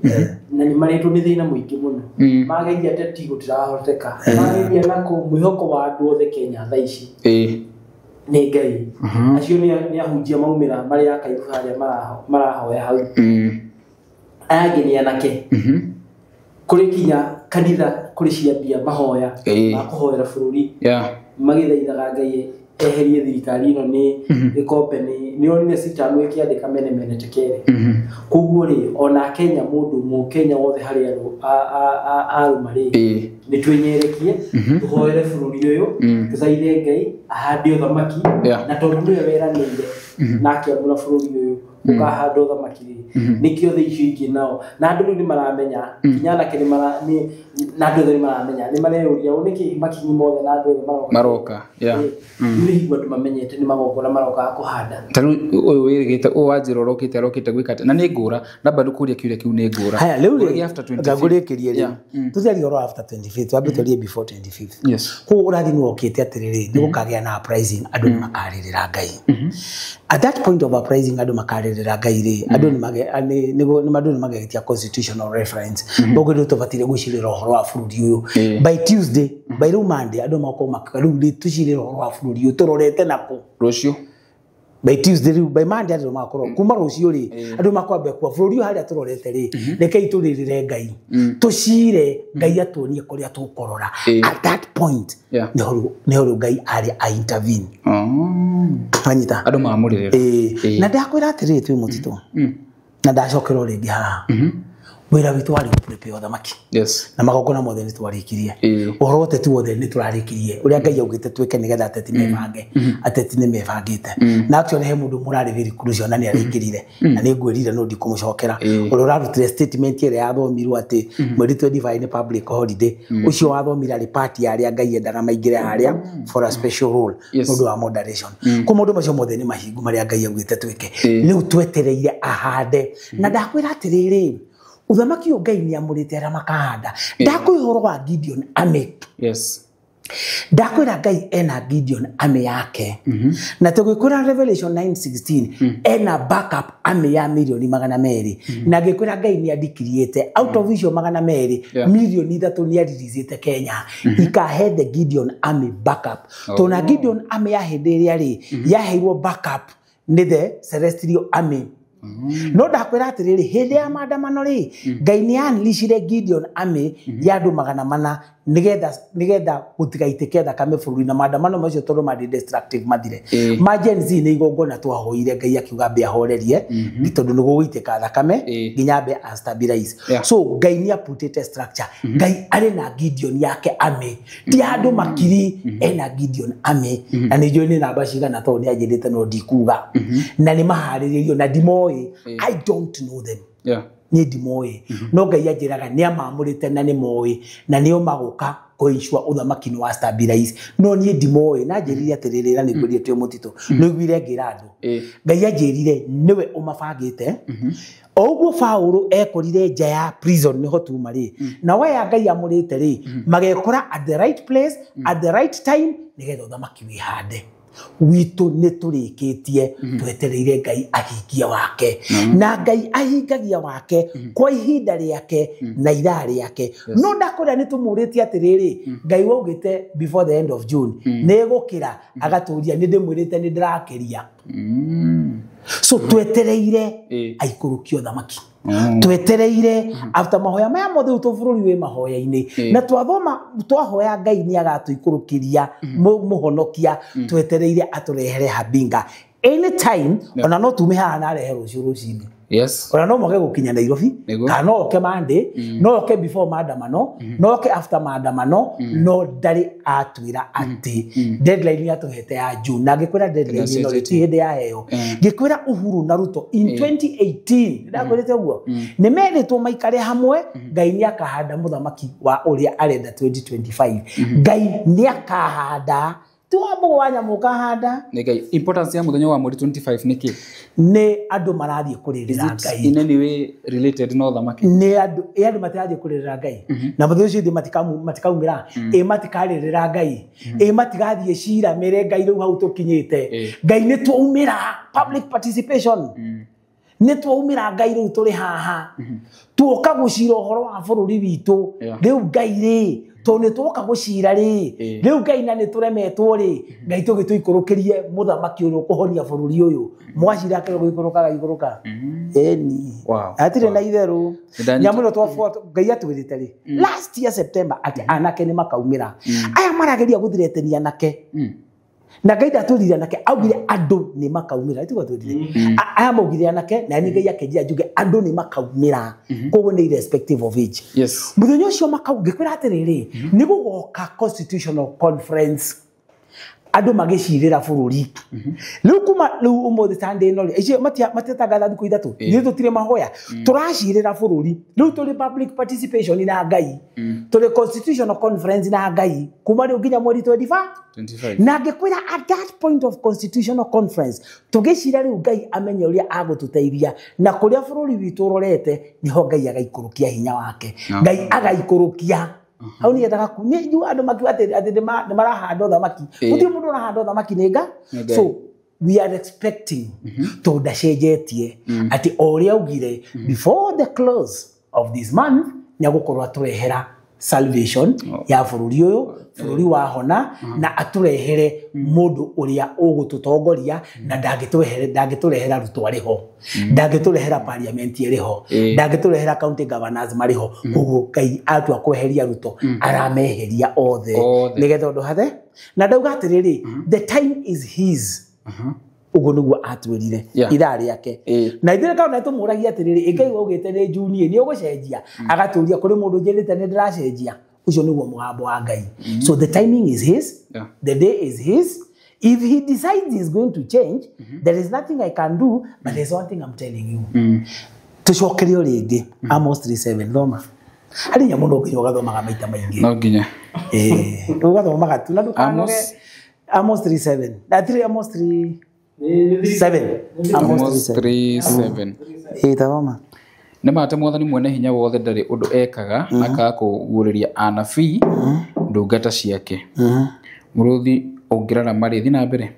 Speaker 4: na nĩ marĩtwo nĩ thĩna mũingĩ mũno. Mageria ateti gũtirahoteka. Mageria nako mwĩhoko wa andũ othe Kenya thaa ici nĩ Ngai. Acio nĩ ahunjia maumĩra marĩ a Kairũ harĩa marahoya hau. Aya angĩ nĩ anake. Kũrĩ kinya kanitha kũrĩ ciambia mahoya ma kũhoera bũrũri. Magĩthaithaga Ngai eherie thirikari ĩno nĩ gĩkombe nĩ onire citano ĩkĩandĩka mene mene tekere. Koguo rĩ ona Kenya mũndũ mũkenya wothe harĩa arũma rĩ nĩ twĩnyerekie tũhoere bũrũri ũyũ, tũthaithe Ngai ahande ũthamaki na tondũ nĩwe weranĩire na akĩamũra bũrũri ũyũ ũkahanda ũthamaki rĩ nĩkĩo thĩ icio ingĩ nao na andũ rĩu nĩ maramenya nginya anake nĩ na andũ othe nĩ maramenya nĩ mareyũria ũũ nĩkĩ makinyi mothe na andũ othe
Speaker 2: maroka.
Speaker 4: Rĩu nĩ hingo andũ mamenyete nĩ magongona marokaga kũhanda.
Speaker 2: Ta rĩu ũyũ wĩrĩgĩte ũyũ wanjĩra ũrokĩte arokĩte gwĩka atĩa? Na nĩ ngũra namba ndũkũria kĩũria kĩu nĩ ngũra.
Speaker 1: Haya rĩu rĩ ngangũrĩkĩrie rĩu tũtiaria ũhoro wa after 25th, twambe twarie before 25th.
Speaker 2: Yes.
Speaker 1: Koguo ũrathi nĩ wokĩte atĩrĩrĩ, nĩ gũkagĩa na uprising, andũ nĩ makarĩrĩra Ngai. At that point of uprising andũ makarĩrĩra Ngai rĩ, andũ nĩ magetia constitutional reference. Koguo rĩu tũbataire gwĩcirĩra ũhoro wa bũrũri ũyũ. By Tuesday, by rĩu Monday andũ makorwo rĩu rĩ tũcirĩra ũhoro wa bũrũri ũyũ tũrorete nakũ.
Speaker 2: Rũciũ.
Speaker 1: By Tuesday rĩu, by Monday andũ makorwo kuma rũciũ rĩ, andũ makwambia kuwa bũrũri ũyũ harĩa tũrorete rĩ, rekei tũrĩrĩre Ngai. Tũcire Ngai atuonie kũrĩa tũkũrora. At that point nĩho rĩu Ngai arĩ a intervene. Wanyita?
Speaker 2: Andũ mamũrĩrĩra.
Speaker 1: Na ndakwĩra atĩrĩrĩ twĩ mũtitũ. Na ndacokera o rĩngĩ haha. Wĩra witũ warĩ gũprepare ũthamaki.
Speaker 2: Yes.
Speaker 1: Na magongona mothe nĩ twarĩkirie. Ũhoro wa ũteti wothe nĩ tũrarĩkirie. Ũrĩa Ngai augĩte twĩke nĩgetha ateti mebange. Ateti nĩ mebangĩte. Na actually he mũndũ mũrarĩ very crucial na nĩ araingĩrire. Na nĩ ngwĩrire no ndikũmũcokera. Ũrĩa ũrarutire statement ĩrĩa yathomirwo atĩ mweri 25 nĩ public holiday. Ũcio wathomire arĩ part ya arĩa Ngai endaga maingĩre harĩa for a special role.
Speaker 2: Yes.
Speaker 1: Nĩ ũndũ wa moderation. Kwa maũndũ macio mothe nĩ mahingu marĩa Ngai augĩte twĩke. Rĩu twetereire ahande. Na ndakwĩra atĩrĩrĩ, ũthamaki ũyũ Ngai nĩ amũrĩte arĩa makahanda. Ndakwĩra ũhoro wa Gideon Army.
Speaker 2: Yes.
Speaker 1: Ndakwĩra Ngai ena Gideon Army yake. Na tũgĩkwĩra Revelation 9:16 ena backup army ya milioni 200. Na ngĩkwĩra Ngai nĩ andikiriĩte out of icio 200 milioni 3 nĩ aririzĩte Kenya ikahe the Gideon Army backup. Tondũ Gideon Army ya hĩndĩ ĩrĩa rĩ yaheirwo backup nĩ the Celestial Army. No ndakwĩra atĩrĩrĩ, hĩndĩ ya maandamano rĩ, Ngai nĩ unleashire Gideon Army ya andũ 400 nĩgetha gũtigaitĩke thakame bũrũri na maandamano macio tondũ marĩ destructive mathire. Ma Gen Z nĩ igongona twahoire Ngai akiuga ambe ahorerie tondũ nĩ gũgũitĩka thakame nginya ambe a stabilize. So Ngai nĩ aputĩte structure. Ngai arĩ na Gideon yake Army. Ti andũ makiri ena Gideon Army. Na nĩ njũĩ nĩ namba cigana tondũ nĩ anjĩrĩte no ndikuga. Na nĩ maharĩrĩirio na ndimoĩ. I don't know them. Niĩ ndimoĩ, no Ngai anjĩraga nĩ amamũrĩte na nĩ moĩ na nĩo magũka kũicua ũthamaki nĩ wa stabilize, no niĩ ndimoĩ. Na njĩrire atĩrĩrĩ, na nĩngwĩrire twĩ mũtitũ, nĩiguire ngĩra andũ, Ngai anjĩrire nĩwe ũmabangĩte. O ũguo Paũlũ ekorire nja ya prison nĩho tuma rĩ, na waya Ngai amũrĩte rĩ, magekora at the right place at the right time nĩgetha ũthamaki wĩhande. Witũ nĩ tũrĩkĩtie, twetereire Ngai ahingie wake, na Ngai ahingagia wake kwa ihinda rĩake na ithaa rĩake. No ndakwĩra nĩ tũmũrĩtie atĩrĩrĩ, Ngai waugĩte before the end of June nĩ gũkĩra, agatũria nĩ ndĩmwĩrĩte nĩ ndĩrakĩria. So twetereire aikũrũkio thamaki, twetereire after mahoya maya mothe. Rĩu bũrũri wĩ mahoya-inĩ, na twathoma twahoya Ngai nĩ agatũikũrũkĩria mũhonokia. Twetereire atũrehere habinga anytime, ona no tume haha na arehe rũciũ rũcinĩ. Ona no moke gũkinya Nairobi, kana no oke Monday, no oke before maandamano, no oke after maandamano, no ndarĩ atwĩra atĩ deadline atũhete ya June. Na ngĩkwĩra deadline ĩno rĩ, ti hĩndĩ yaheo. Ngĩkwĩra Uhuru na Ruto in 2018, ndakwĩrĩte ũguo, nĩ merĩtwo maikare hamwe. Ngai nĩ akahanda mũthamaki wa ũrĩa arenda 2025. Ngai nĩ akahanda, ti wa mbũgũ wa nyamũ ũkahanda.
Speaker 2: Nĩ Ngai. Importance ya mũthenya wa mweri 25 nĩ kĩ?
Speaker 1: Nĩ andũ marathiĩ kũrĩrĩra Ngai.
Speaker 2: In any way related no thamaki?
Speaker 1: Nĩ andũ, ĩ andũ matirathiĩ kũrĩrĩra Ngai na mũthenya ũcio ithuĩ matikaumĩra, ĩ matikarĩrĩra Ngai, ĩ matigathiĩ cira mere Ngai rĩu hau tũkinyĩte. Ngai nĩ twaumĩra, public participation, nĩ twaumĩra Ngai, rĩu tũrĩ haha tuoka gũcira ũhoro wa bũrũri witũ. Rĩu Ngai rĩ, tondũ nĩ tuoka gũcira rĩ, rĩu Ngai na nĩ tũremetwo rĩ, Ngai tũgĩtũikũrũkĩrie mũthamaki ũrĩa ũkũhonia bũrũri ũyũ. Mwacira akĩrwo gũikũrũka gaikũrũka ĩni. Hatirĩ na itherũ. Nyamũ ĩno Ngai atwĩrĩte rĩ last year September atĩ anake nĩ makaumĩra. Aya marageria gũthiretenia anake, na Ngai ndatwĩrire anake, augire andũ nĩ makaumĩra. Tiguo atwĩrire? Aya maugire anake, na nĩ Ngai akĩnjĩra njuge andũ nĩ makaumĩra, koguo nĩ irrespective of age. Mũthenya ũcio makau, ngĩkwĩra atĩrĩrĩ, nĩ gũgoka constitutional conference, andũ magĩcirĩra bũrũri. Rĩu kuma rĩu ũmũthĩ Sunday ĩno rĩ, icio matiatangatha thikũ 3, ithuĩ tũtirĩ mahoya, tũracirĩra bũrũri. Rĩu tũrĩ public participation na Ngai, tũrĩ constitutional conference na Ngai kuma rĩu nginya mweri 25.
Speaker 2: 25.
Speaker 1: Na ngĩkwĩra at that point of constitutional conference tũgĩcira rĩu Ngai amenye ũrĩa agũtũteithia na kũrĩa bũrũri witũ ũrorete, nĩho Ngai agaikũrũkia hinya wake. Ngai agaikũrũkia hau nĩ endaga nĩ njua andũ makiuga atĩ nĩ marahanda ũthamaki. Gũtirĩ mũndũ ũrahanda ũthamaki, nĩ nga.
Speaker 2: Nĩ Ngai.
Speaker 1: So we are expecting, tondũ ndacenjetie, atĩ o ũrĩa augire before the close of this month nĩ agũkorwo atũrehera salvation ya bũrũri ũyũ, bũrũri wahona, na atũrehere mũndũ ũrĩa ũgũtũtongoria, na ndangĩtũrehera Ruto arĩ ho, ndangĩtũrehera parliament ĩrĩ ho, ndangĩtũrehera county governors marĩ ho. Koguo Ngai atua kweheria Ruto, arameheria othe,
Speaker 2: Othe.
Speaker 1: nĩgetha ũndũ hathe. Na ndauga atĩrĩrĩ, the time is his, ũguo nĩguo atwĩrire, ithaa rĩake. Na ithuĩ kana tũmũragia atĩrĩrĩ, ĩ Ngai waugĩte nĩ Juni, nĩ ũgũcenjia? Agatũria kũrĩ mũndũ njĩrĩte nĩ ndĩracenjia? Ũcio nĩguo mũgambo wa Ngai. So the timing is his, the day is his. If he decides he's going to change, there is nothing I can do. But there's one thing I'm telling you. Tũcokerio rĩngĩ Amos 3:7. Thoma harĩ nyamũ, no nginya ũgathomaga maita maingĩ.
Speaker 2: No nginya.
Speaker 1: Ũgathomaga tu na ndũkanoge.
Speaker 2: Amos.
Speaker 1: Amos 3:7 na 3, Amos 3:7, Amos
Speaker 2: Amos
Speaker 1: 3:7.
Speaker 2: 3:7.
Speaker 1: Tathoma.
Speaker 2: Nĩ ma atĩ Mwathani mwene hinya wothe ndarĩ ũndũ ekaga akaga kũguũrĩria anabii ndungata ciake. Mũrũthi ũngĩrarama rĩ, thiĩ na mbere.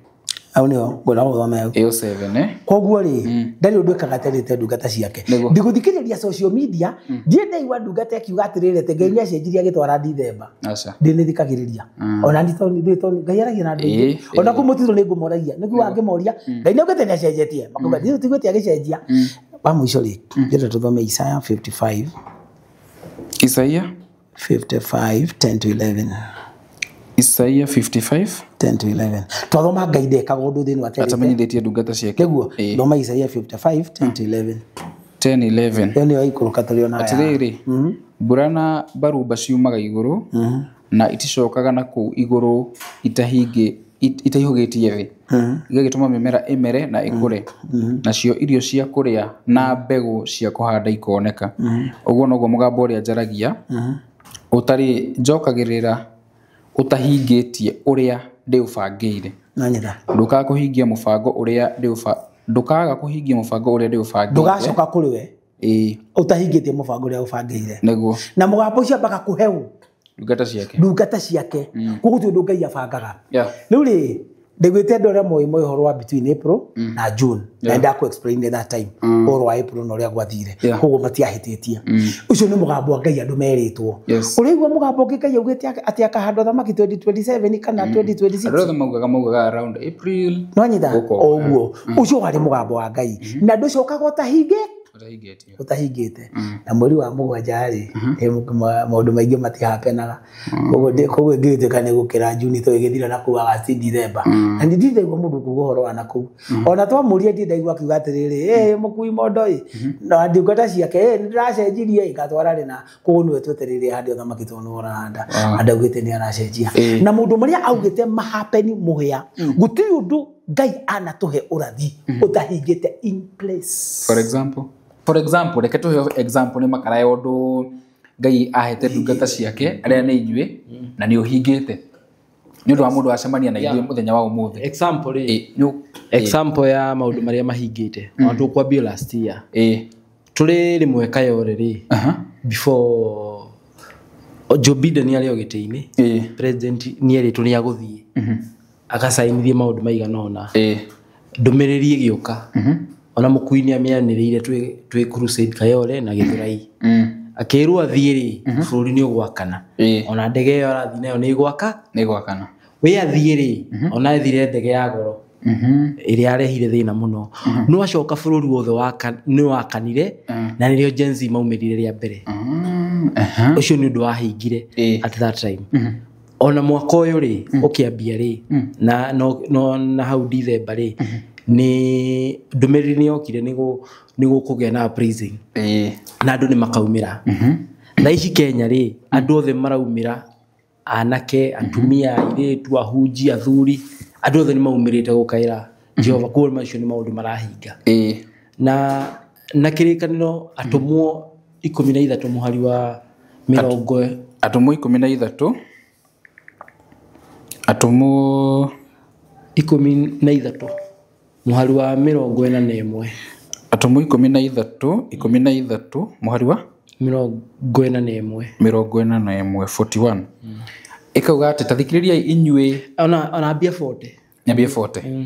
Speaker 1: Hau nĩho ngwenda gũthome hau.
Speaker 2: Ĩyo 7, eh?
Speaker 1: Koguo rĩ, ndarĩ ũndũ ekaga atarĩte ndungata ciake. Ndigũthikĩrĩria social media, ndiĩ ndaigua ndungata ĩkiuga atĩrĩrĩ, atĩ Ngai nĩacenjirie agĩtwara Dithemba.
Speaker 2: Aca.
Speaker 1: Ndĩ nĩthikagĩrĩria ona nditoni Ngai aragia na andũ aingĩ. Ona kũ mũtitũ nĩ ngũmoragia, nĩguo angĩmoria Ngai nĩaugĩte nĩacenjetie, makauga tiguĩte agĩcenjia. Wa mũico rĩ, ngĩenda tũthome Isaiah 55.
Speaker 2: Isaia
Speaker 1: 55 10 to 11.
Speaker 2: Isaia 55.
Speaker 1: 10 to 11. Twathoma Ngai ndekaga ũndũ thĩinĩ atarĩte
Speaker 2: atamenyithĩtie ndungata ciake.
Speaker 1: Nĩguo. Thoma Isaiah 55 10 to 11.
Speaker 2: 10 11.
Speaker 1: Ĩyo nĩyo ikũrũka tũrĩ ona.
Speaker 2: Atĩrĩrĩ, mbura na barumba ciumaga igũrũ na iticokaga na kũu igũrũ. itaihũgĩtie thĩ, igagĩtũma mĩmera ĩmere na ĩkũre, nacio irio cia kũrĩa na mbegũ cia kũhanda ikoneka. Ũguo noguo mũgambo ũrĩa njaragia ũtarĩ njokagĩrĩra ũtahingĩtie ũrĩa ndĩũbangĩire.
Speaker 1: Nanyita.
Speaker 2: Ndũkaga kũhingia mũbango ũrĩa ndũkaga kũhingia mũbango ũrĩa ndĩũbangĩire.
Speaker 1: Ndũgacoka kũrĩ we
Speaker 2: ĩĩ
Speaker 1: ũtahingĩtie mũbango ũrĩa ũbangĩire.
Speaker 2: Nĩguo.
Speaker 1: Na mũgambo ũcio ambaga kũheo
Speaker 2: ndungata ciake.
Speaker 1: Ndungata ciake. Koguo ti ũndũ Ngai abangaga.
Speaker 2: Yeah.
Speaker 1: Rĩu rĩ, ndĩgwĩte andũ arĩa moĩ moĩ ũhoro wa between April na June. Na ndakũ explain that time ũhoro wa April na ũrĩa gwathire. Koguo matiahĩtĩtie. Ũcio nĩ mũgambo wa Ngai andũ merĩtwo.
Speaker 2: Yes.
Speaker 1: Ũraigua mũgambo ũngĩ Ngai augĩte atĩ akahanda thamaki 2027 kana 2026.
Speaker 2: Andũ othe maugaga around April.
Speaker 1: Nwanyita
Speaker 2: Gũkũ.
Speaker 1: ũguo. Ũcio warĩ mũgambo wa Ngai. Na ndũcokaga ũtahingĩte. Ũtahingĩte. Na mweri wa mũgwanja rĩ, maũndũ maingĩ matihapenaga. Koguo ĩngĩgĩtuĩka nĩ gũkĩra June to ĩgĩthira na kũu August, December. Na nĩ ndindaigua mũndũ kuga ũhoro wa na kũu. Ona twamũria ndindaigua akiuga atĩrĩrĩ, ĩ mũkui mondo ĩ, na ndungata ciake, ĩ nĩ ndĩracenjirie ĩ, ngatwara rĩ na koguo nĩwe twetereire hande ũthamaki tondũ nĩwe ũrahanda. Andũ augĩte nĩ aracenjia. Na maũndũ marĩa augĩte mahapeni mũhĩa, gũtirĩ ũndũ Ngai anatũhe ũrathi ũtahingĩte in place.
Speaker 2: For example, reke tũhe example nĩ makara ya ũndũ Ngai ahete ndungata ciake arĩa nĩ inyuĩ na nĩ ũhingĩte. Nĩ ũndũ wa mũndũ acemania na ithuĩ mũthenya wa ũmũthĩ.
Speaker 4: Example rĩ. Example ya maũndũ marĩa mahingĩte. Ona tũkwambia last year. Tũrĩ rĩmwe Kayore rĩ. Before Joe Biden arĩ o gĩtĩ-inĩ. President nĩ erĩtwo nĩ agũthiĩ. Agacainithie maũndũ maigana ũna. Ndũmĩrĩri ĩgĩũka. Ona mũkui nĩ amĩanĩrĩire twĩ crusade Kayore na Gĩthũrai. Akĩrwo athiĩ rĩ, bũrũri nĩ ũgwakana. Ona ndege ĩyo arathiĩ nayo nĩ ĩgwaka.
Speaker 2: Nĩ ĩgwakana.
Speaker 4: We athiĩ rĩ, ona ethire ndege ya goro. Ĩrĩa yarehire thĩna mũno. No acoka bũrũri wothe nĩ wakanire, na nĩrĩo Gen Z maumĩrire rĩa mbere. Ũcio nĩ ũndũ wahingire at that time. Ona mwaka ũyũ rĩ, ũkĩambia rĩ, na hau December rĩ, nĩ ndũmĩrĩri nĩ yokire nĩ gũkũgĩa na uprising. Na andũ nĩ makaumĩra. Thaa ici Kenya rĩ, andũ othe maraumĩra, anake, atumia, airĩtu, ahunjia, athuri, andũ othe nĩ maumĩrĩte gũkaĩra Jehova. Koguo macio nĩ maũndũ marahinga. Na kĩrĩkanĩro atũmwo 13 mũhari wa mĩrongo
Speaker 2: Atũmwo 13. Atũmwo
Speaker 4: 13 mũhari wa 41.
Speaker 2: Atũmwo 13, 13 mũhari wa
Speaker 4: 41.
Speaker 2: 41, 41. Ĩkauga atĩ ta thikĩrĩriai inyuĩ.
Speaker 4: Ona ambia 40.
Speaker 2: Nyambie 40.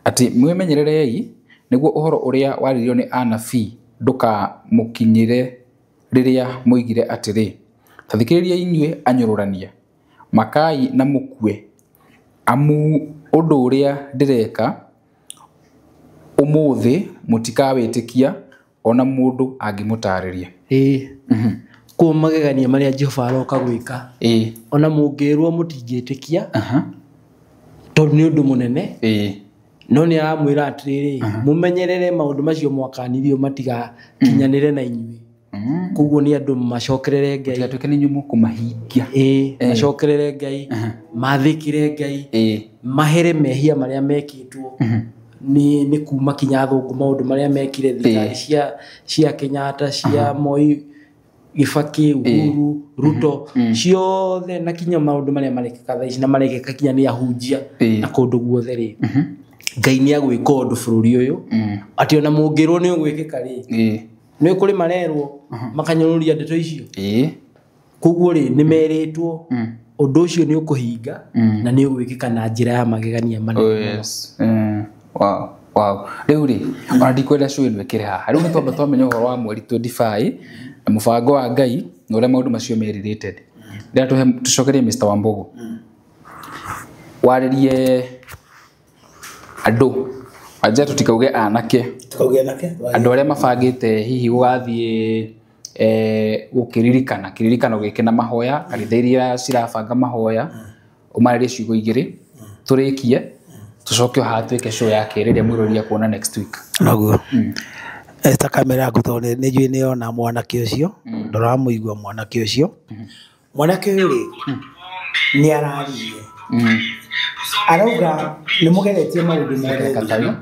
Speaker 2: Atĩ mwĩmenyererei nĩguo ũhoro ũrĩa waririo nĩ anabii ndũkamũkinyĩre rĩrĩa moigire atĩrĩ, ta thikĩrĩriai inyuĩ anyũrũrania, makai na mũkue, amu ũndũ ũrĩa ndĩreka ũmũthĩ mũtikawĩtĩkia ona mũndũ angĩmũtarĩria.
Speaker 4: Koguo magegania marĩa Jehova aroka gwĩka. Ona mũngĩrwo mũtingĩtĩkia. Tondũ nĩ ũndũ mũnene. No nĩ aramwĩra atĩrĩrĩ, mũmenyerere maũndũ macio mwakanirio matigakinyanĩre na inyuĩ. Koguo nĩ andũ macokerere Ngai.
Speaker 2: Mũtigatuĩke nĩ inyuĩ mũkũmahingia.
Speaker 4: Macokerere Ngai, mathĩkĩre Ngai, mahere mehia marĩa mekĩtwo. Nĩ kuma kinya athũngũ maũndũ marĩa mekire thirikari cia Kenyatta, cia Moi, Gibaki, Uhuru, Ruto, ciothe na kinya maũndũ marĩa marekĩka thaa ici na marekĩka kinya nĩ ahunjia na kũndũ guothe rĩ. Ngai nĩ agwĩka ũndũ bũrũri ũyũ atĩ ona mũngĩrwo nĩ ũgwĩkĩka rĩ, nĩ kũrĩ marerwo makanyũrũria ndeto icio. Koguo rĩ, nĩ merĩtwo ũndũ ũcio nĩ ũkũhinga na nĩ ũgwĩkĩka na njĩra ya magegania manene.
Speaker 2: Wow. Wow. Rĩu rĩ, ona ndikwenda show ĩno ĩkĩre haha. Rĩu nĩ twamba twamenya ũhoro wa mweri 25 na mũbango wa Ngai na ũrĩa maũndũ macio me related. Rĩrĩa tũcokerie Mr. Wambugu. Warĩrie andũ. Wanja tũtikauge anake.
Speaker 1: Tũkauge anake.
Speaker 2: Andũ arĩa mabangĩte hihi gũgathiĩ gũkĩririkana kĩririkano gĩkĩ na mahoya, kanitha iria cirabanga mahoya, ũmarĩrie ciugo igĩrĩ, tũrĩkie, tũcoke haha twĩke show ya kerĩ ĩrĩa mwĩroreri kuona next week.
Speaker 1: Noguo. Esta kamera yaku tondũ nĩ njũĩ nĩ yona mwanake ũcio, ndũramũigua mwanake ũcio. Mwanake ũyũ rĩ, nĩ araririe. Arauga nĩ mũgeretie maũndũ mothe thĩ.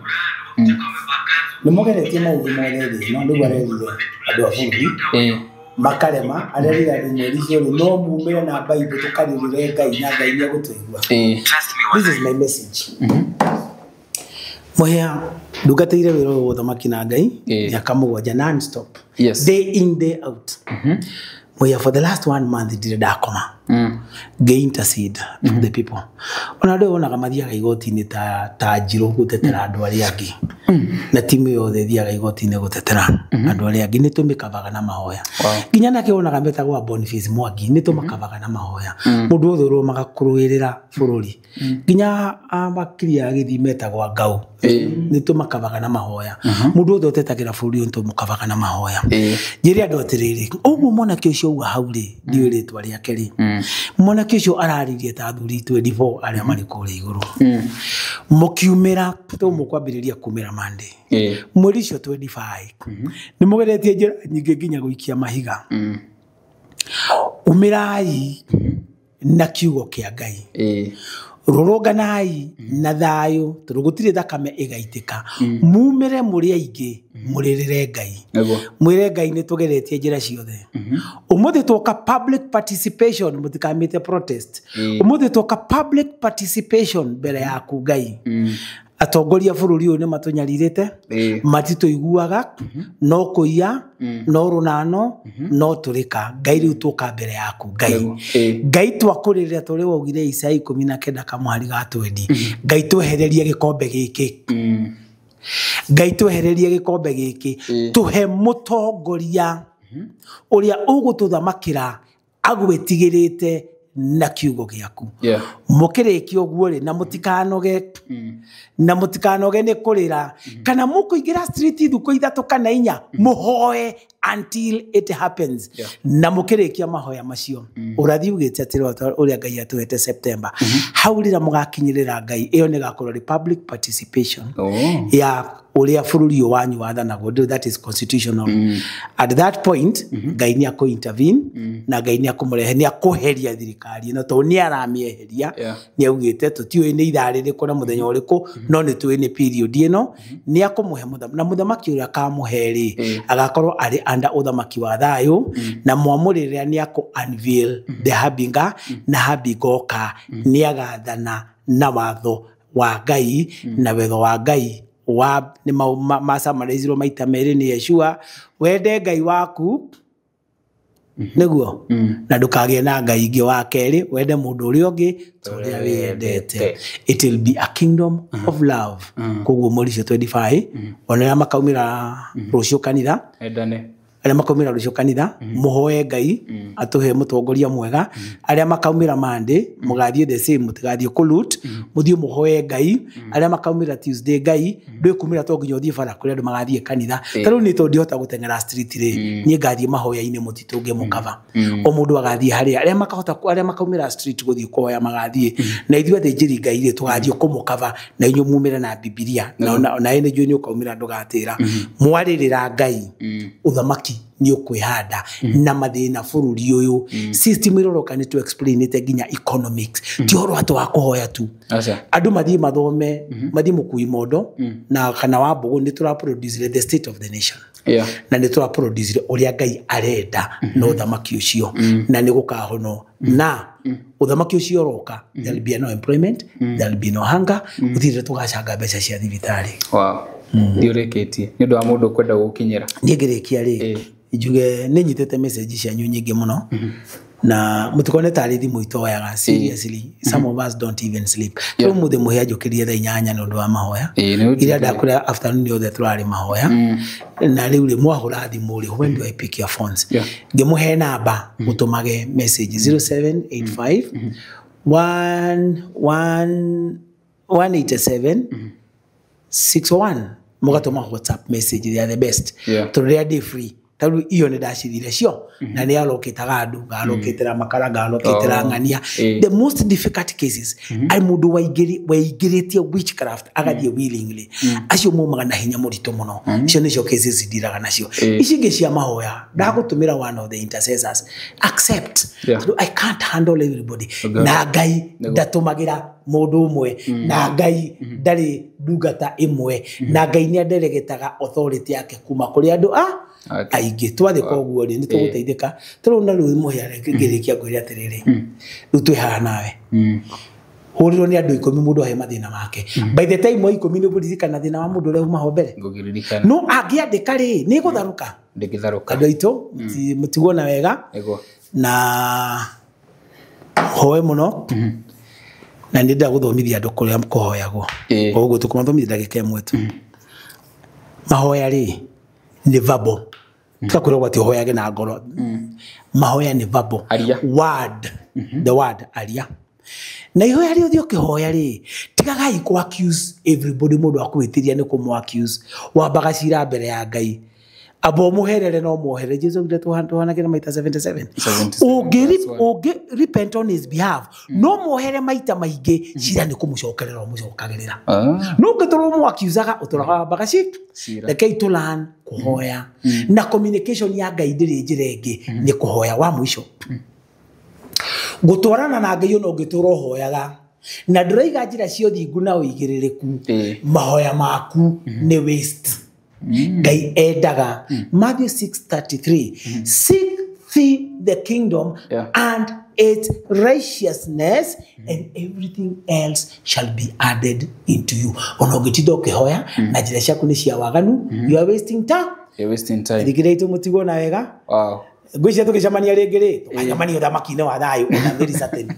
Speaker 1: Nĩ mũgeretie maũndũ mothe thĩ no nĩguo arerire andũ a bũrũri makarema arerire andũ mweri ũcio rĩ no mumĩre na Bible tũkarĩrĩre Ngai na Ngai nĩegũtũigua. This is my message. Mũhĩa ndungatĩire wĩra ũyũ wa ũthamaki na Ngai mĩaka 7 non stop.
Speaker 2: Yes.
Speaker 1: Day in day out. Mũhĩa for the last 1 month ndirĩ ndakoma. Ngĩ intercede for the people. Ona andũ wonaga mathiaga igoti-inĩ ta njirũ gũtetera andũ arĩa angĩ. Na timu yothe ĩthiaga igoti-inĩ gũtetera andũ arĩa angĩ nĩ tũmĩkavaga na mahoya. Nginya nake wonaga metagwo Boniface Mwangi nĩ tũmakavaga na mahoya. Mũndũ wothe ũrũmaga kũrũĩrĩra bũrũri. Nginya makiri a gĩthii metagwo Ngau nĩ tũmakavaga na mahoya. Mũndũ wothe ũtetagĩra bũrũri ũyũ nĩ tũmũkavaga na mahoya. Njĩre andũ atĩrĩrĩ, ũguo mwanake ũcio auga hau rĩ, ndiũĩ rĩtwa rĩake rĩ. Mwanake ũcio araririe ta athuri 24 arĩa marĩ kũrĩa igũrũ. Mũkiumĩra tũmũkwambĩrĩria kumĩra Monday. Mweri ũcio 25 nĩ mũgeretie njĩra nyingĩ nginya gũikia mahiga. Umĩrai na kiugo kĩa Ngai. Rũrũnganai na thayũ tondũ gũtirĩ thakame ĩgaitĩka. Mumĩre mũrĩ aingĩ mũrĩrĩre Ngai. Mwĩre Ngai nĩ tũgeretie njĩra ciothe. Ũmũthĩ twoka public participation mũtikamĩte protest. Ũmũthĩ twoka public participation mbere yaku Ngai. Atongoria bũrũri ũyũ nĩ matũnyarirĩte, matitũiguaga, no kũiya, no rũnano, no tũrĩka. Ngai rĩu tũka mbere yaku Ngai. Ngai twakũrĩrĩra tũrĩ waugire Isaya 19 kamũhari ga 20. Ngai twehererie gĩkombe gĩkĩ. Ngai twehererie gĩkombe gĩkĩ. Tũhe mũtongoria ũrĩa ũgũtũthamakĩra agwĩtigĩrĩte na kiugo gĩaku. Mũkĩrĩkia ũguo rĩ, na mũtikanoge, na mũtikanoge nĩ kũrĩra, kana mũkũingĩra street thukũ 3 kana 4 mũhoe until it happens. Na mũkĩrĩkia mahoya macio, ũrathi ugĩte atĩrĩ ũrĩa Ngai atũhete September, hau rĩrĩa mũgakinyĩrĩra Ngai, ĩyo nĩ ĩgakorwo nĩ public participation ya ũrĩa bũrũri ũyũ wanyu wathanagwo, that is constitutional. At that point Ngai nĩ akũ intervene na Ngai nĩ akũmũrehe, nĩ akũheria thirikari ĩno tondũ nĩ aramĩeheria. Nĩ augĩte tũtiũĩ nĩ ithaa rĩrĩkũ na mũthenya ũrĩkũ, no nĩ tũĩ nĩ period ĩno nĩ akũmũhe mũthamaki, na mũthamaki ũrĩa akamũhe rĩ agakorwo arĩ under ũthamaki wa thayũ, na mwamũrĩrĩra nĩ akũ unveil the harbinger, na harbinger oka nĩ agathana na watho wa Ngai, na wetho wa Ngai wa nĩ masamaraizirwo maita merĩ nĩ Yeshua, wende Ngai waku nĩguo na ndũkagĩe na Ngai ingĩ. Wa kerĩ wende mũndũ ũrĩa ũngĩ ta ũrĩa wĩyendete. It will be a kingdom of love. Koguo mweri ũcio 25 ona arĩa makaumĩra rũciũ kanitha, arĩa makaumĩra rũciũ kanitha mũhoe Ngai atũhe mũtongoria mwega. Arĩa makaumĩra Monday mũgathiĩ the same, mũtigathiĩ kũloot, mũthiĩ mũhoe Ngai. Arĩa makaumĩra Tuesday Ngai ndwĩkumĩra to nginya ũthiĩ bara kũrĩa andũ magathiĩ kanitha. Ta rĩu niĩ tondũ ndihota gũteng'era street rĩ, niĩ ngathiĩ mahoya-inĩ mũtitũ ngĩmũkava. O mũndũ agathiĩ harĩa arĩa makahota, arĩa makaumĩra street gũthiĩ kũhoya magathiĩ, na ithuĩ athĩnjĩri Ngai rĩ tũgathiĩ kũmũkava, na inyuĩ mumĩre na Bibilia, na nawe nĩ njũĩ nĩ ũkaumĩra ndũgatĩra. Mwarĩrĩra Ngai ũthamaki nĩ ũkwĩhanda na mathĩna bũrũri ũyũ. System ĩroroka nĩ tũ explain ĩte nginya economics, ti ũhoro atĩ wa kũhoya tu. Andũ mathiĩ mathome, mathiĩ mũkui mondo na kana wa mbũgũ, nĩ tũra produce the state of the nation. Na nĩ tũra produce ũrĩa Ngai arenda na ũthamaki ũcio, na nĩ gũkahonwo na ũthamaki ũcio ũroka. There will be no employment, there will be no hunger, gũtirĩ tũgacanga mbeca cia thibitarĩ.
Speaker 2: Ndiũrĩkĩtie nĩ ũndũ wa mũndũ kwenda gũkinyĩra.
Speaker 1: Niĩ ngĩrĩkia rĩ, njuge nĩ nyitĩte message cianyu nyingĩ mũno, na mũtikone tarĩ thimũ itoyaga. Seriously, some of us don't even sleep. Rĩu mũthĩ mũhĩa njũkĩrie thaa 8 nĩ ũndũ wa mahoya. Iria ndakũrĩa afternoon yothe tũrarĩ mahoya. Na rĩu rĩ mwahũra thimũ rĩ, when do I pick your phones? Ngĩmũhe namba mũtũmage message 0785 1 187 61, mũgatũma WhatsApp message, they are the best. Tondũ rĩrĩa ndĩ free Tarĩu iyo nĩ ndacithire cio na nĩ alokĩtaga andũ ngalokĩtĩra makara ngalokĩtĩra ng'ania. The most difficult cases arĩ mũndũ waingĩrĩtie witchcraft agathiĩ willingly, acio maumaga na hinya mũritũ mũno. Icio nĩcio cases ndiraga nacio. Ici ingĩ cia mahoya ndagũtũmĩra one of the intercessors accept. Tondũ I can't handle everybody. Na Ngai ndatũmagĩra mũndũ ũmwe, na Ngai ndarĩ ndungata ĩmwe, na Ngai nĩ adelegetaga authority yake kuma kũrĩ andũ a aingĩ. Twathĩ koguo rĩ nĩ tũgũteithĩka. Tũrona rĩu mũhĩa ngĩrĩkia ngwĩre atĩrĩrĩ, rĩu twĩ haha nawe hũrĩrwo nĩ andũ 10 mũndũ ahe mathĩna make. By the time wa 10 nĩ ũkũririkana thĩna wa mũndũ ũrĩa uma ho mbere.
Speaker 2: Ngũkĩririkana.
Speaker 1: No angĩandĩka rĩ nĩ gũtharũka.
Speaker 2: Ndĩngĩtharũka.
Speaker 1: Andũ aitũ mũtiguo na wega na hoe mũno, na nĩ ndenda gũthomithia andũ kũrĩa kũhoyagwo. Koguo tũkũmathomithia ndagĩka ĩmwe tu. Mahoya rĩ nĩ verbal, tugakwĩrwo atĩ ũhoyage na ngoro. Mahoya nĩ verbal.
Speaker 2: Aria.
Speaker 1: Word, the word aria. Na ihoya rĩ ũthiĩ ũkĩhoya rĩ, tigagai kũ accuse everybody. Mũndũ akwĩtĩria nĩ kũmũ accuse, wambaga cira mbere ya Ngai, amba ũmũherere no muohere. Jesu augire tũhanagĩre maita 77.
Speaker 2: 77
Speaker 1: Ũngĩ
Speaker 2: plus one.
Speaker 1: Ũngĩ repent on his behalf no muohere maita maingĩ, cira nĩ kũmũcokerera ũmũcokagĩrĩra. No ũngĩtũrwo ũmũ-accusaga ũtũraga wambaga
Speaker 2: Cira.
Speaker 1: Rekei tũ learn kũhoya, na communication ya Ngai ndĩrĩ njĩra ĩngĩ, nĩ kũhoya. Wa mũico, gũtwarana na Ngai, ona ũngĩtũra ũhoyaga na ndũraiga njĩra cia ũthingu na ũigĩrĩrĩku, mahoya maku nĩ waste. Ngai endaga Matthew 6:33, seek ye the kingdom and its righteousness and everything else shall be added into you. Ona ũngĩtinda ũkĩhoya na njĩra ciaku nĩ cia waganu, you are wasting time.
Speaker 2: You're wasting time.
Speaker 1: Thikĩrĩria itũ, mũtigwo na wega. Ngwĩciria tũgĩcemania rĩngĩ rĩ, tũgacemania ũthamaki-inĩ wa thayũ, ona very certain.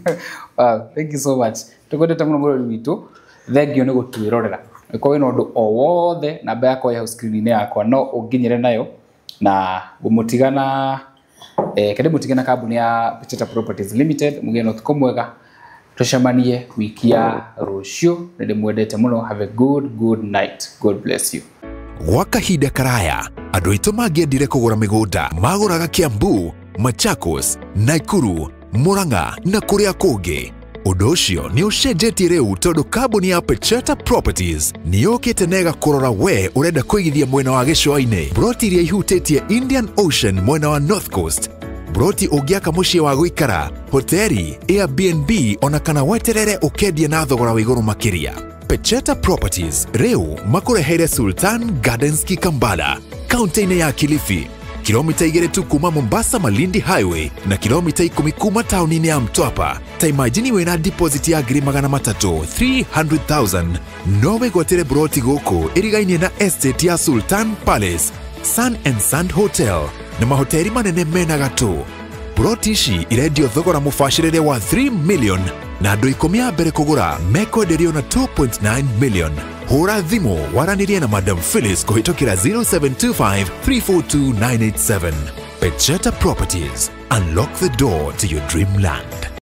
Speaker 2: Wow, thank you so much. Tukwendete mũno mũrori witũ. Thank you nĩ gũtwĩrorera. Ĩkorwo wĩna ũndũ o wothe, namba yakwa ĩ hau screen-inĩ yakwa, no ũnginyĩre nayo na ngũmũtigana kende mũtige na kambuni ya Picheta Properties Limited. Mũgĩe na ũtukũ mwega, tũcemanie wiki ya rũciũ. Nĩ ndĩmwendete mũno. Have a good good night. God bless you.
Speaker 3: Gwa kahinda karaya andũ aitũ mangĩendire kũgũra mĩgũnda magũraga Kiambu, Machakos, Naikuru, Murang'a na kũrĩa kũngĩ. Ũndũ ũcio nĩ ũcenjetie rĩu tondũ kambuni ya Pecheta Properties nĩ yũkĩte na ĩgakũrora we ũrenda kũigithia mwena wa gĩcũa-inĩ, broti iria ihutĩtie Indian Ocean mwena wa North Coast, broti ũngĩaka mũciĩ wa gũikara, hoteri, Airbnb ona kana weterere ũkendia na thogora wa igũrũ makĩria. Pecheta Properties rĩu makũreheire Sultan Gardens Kikambala, kaunti-inĩ ya Kilifi, kilomita 2 tu kuma Mombasa Malindi Highway na kilomita 10 kuma tauni-inĩ ya Mtwapa. Ta imagine wĩna deposit ya 300,000, 300,000, no wĩgwatĩre broti gũkũ ĩrigainie na estate ya Sultan Palace, Sun and Sand Hotel na mahoteri manene mena gatũ. Broti ici irendio thogora mũbacĩrĩre wa 3 million na andũ 10 a mbere kũgũra mekwenderio na 2.9 million. Hũra thimũ waranĩrie na Madam Phyllis kũhĩtũkĩra 0725 342 987. Pecheta Properties. Unlock the door to your dreamland.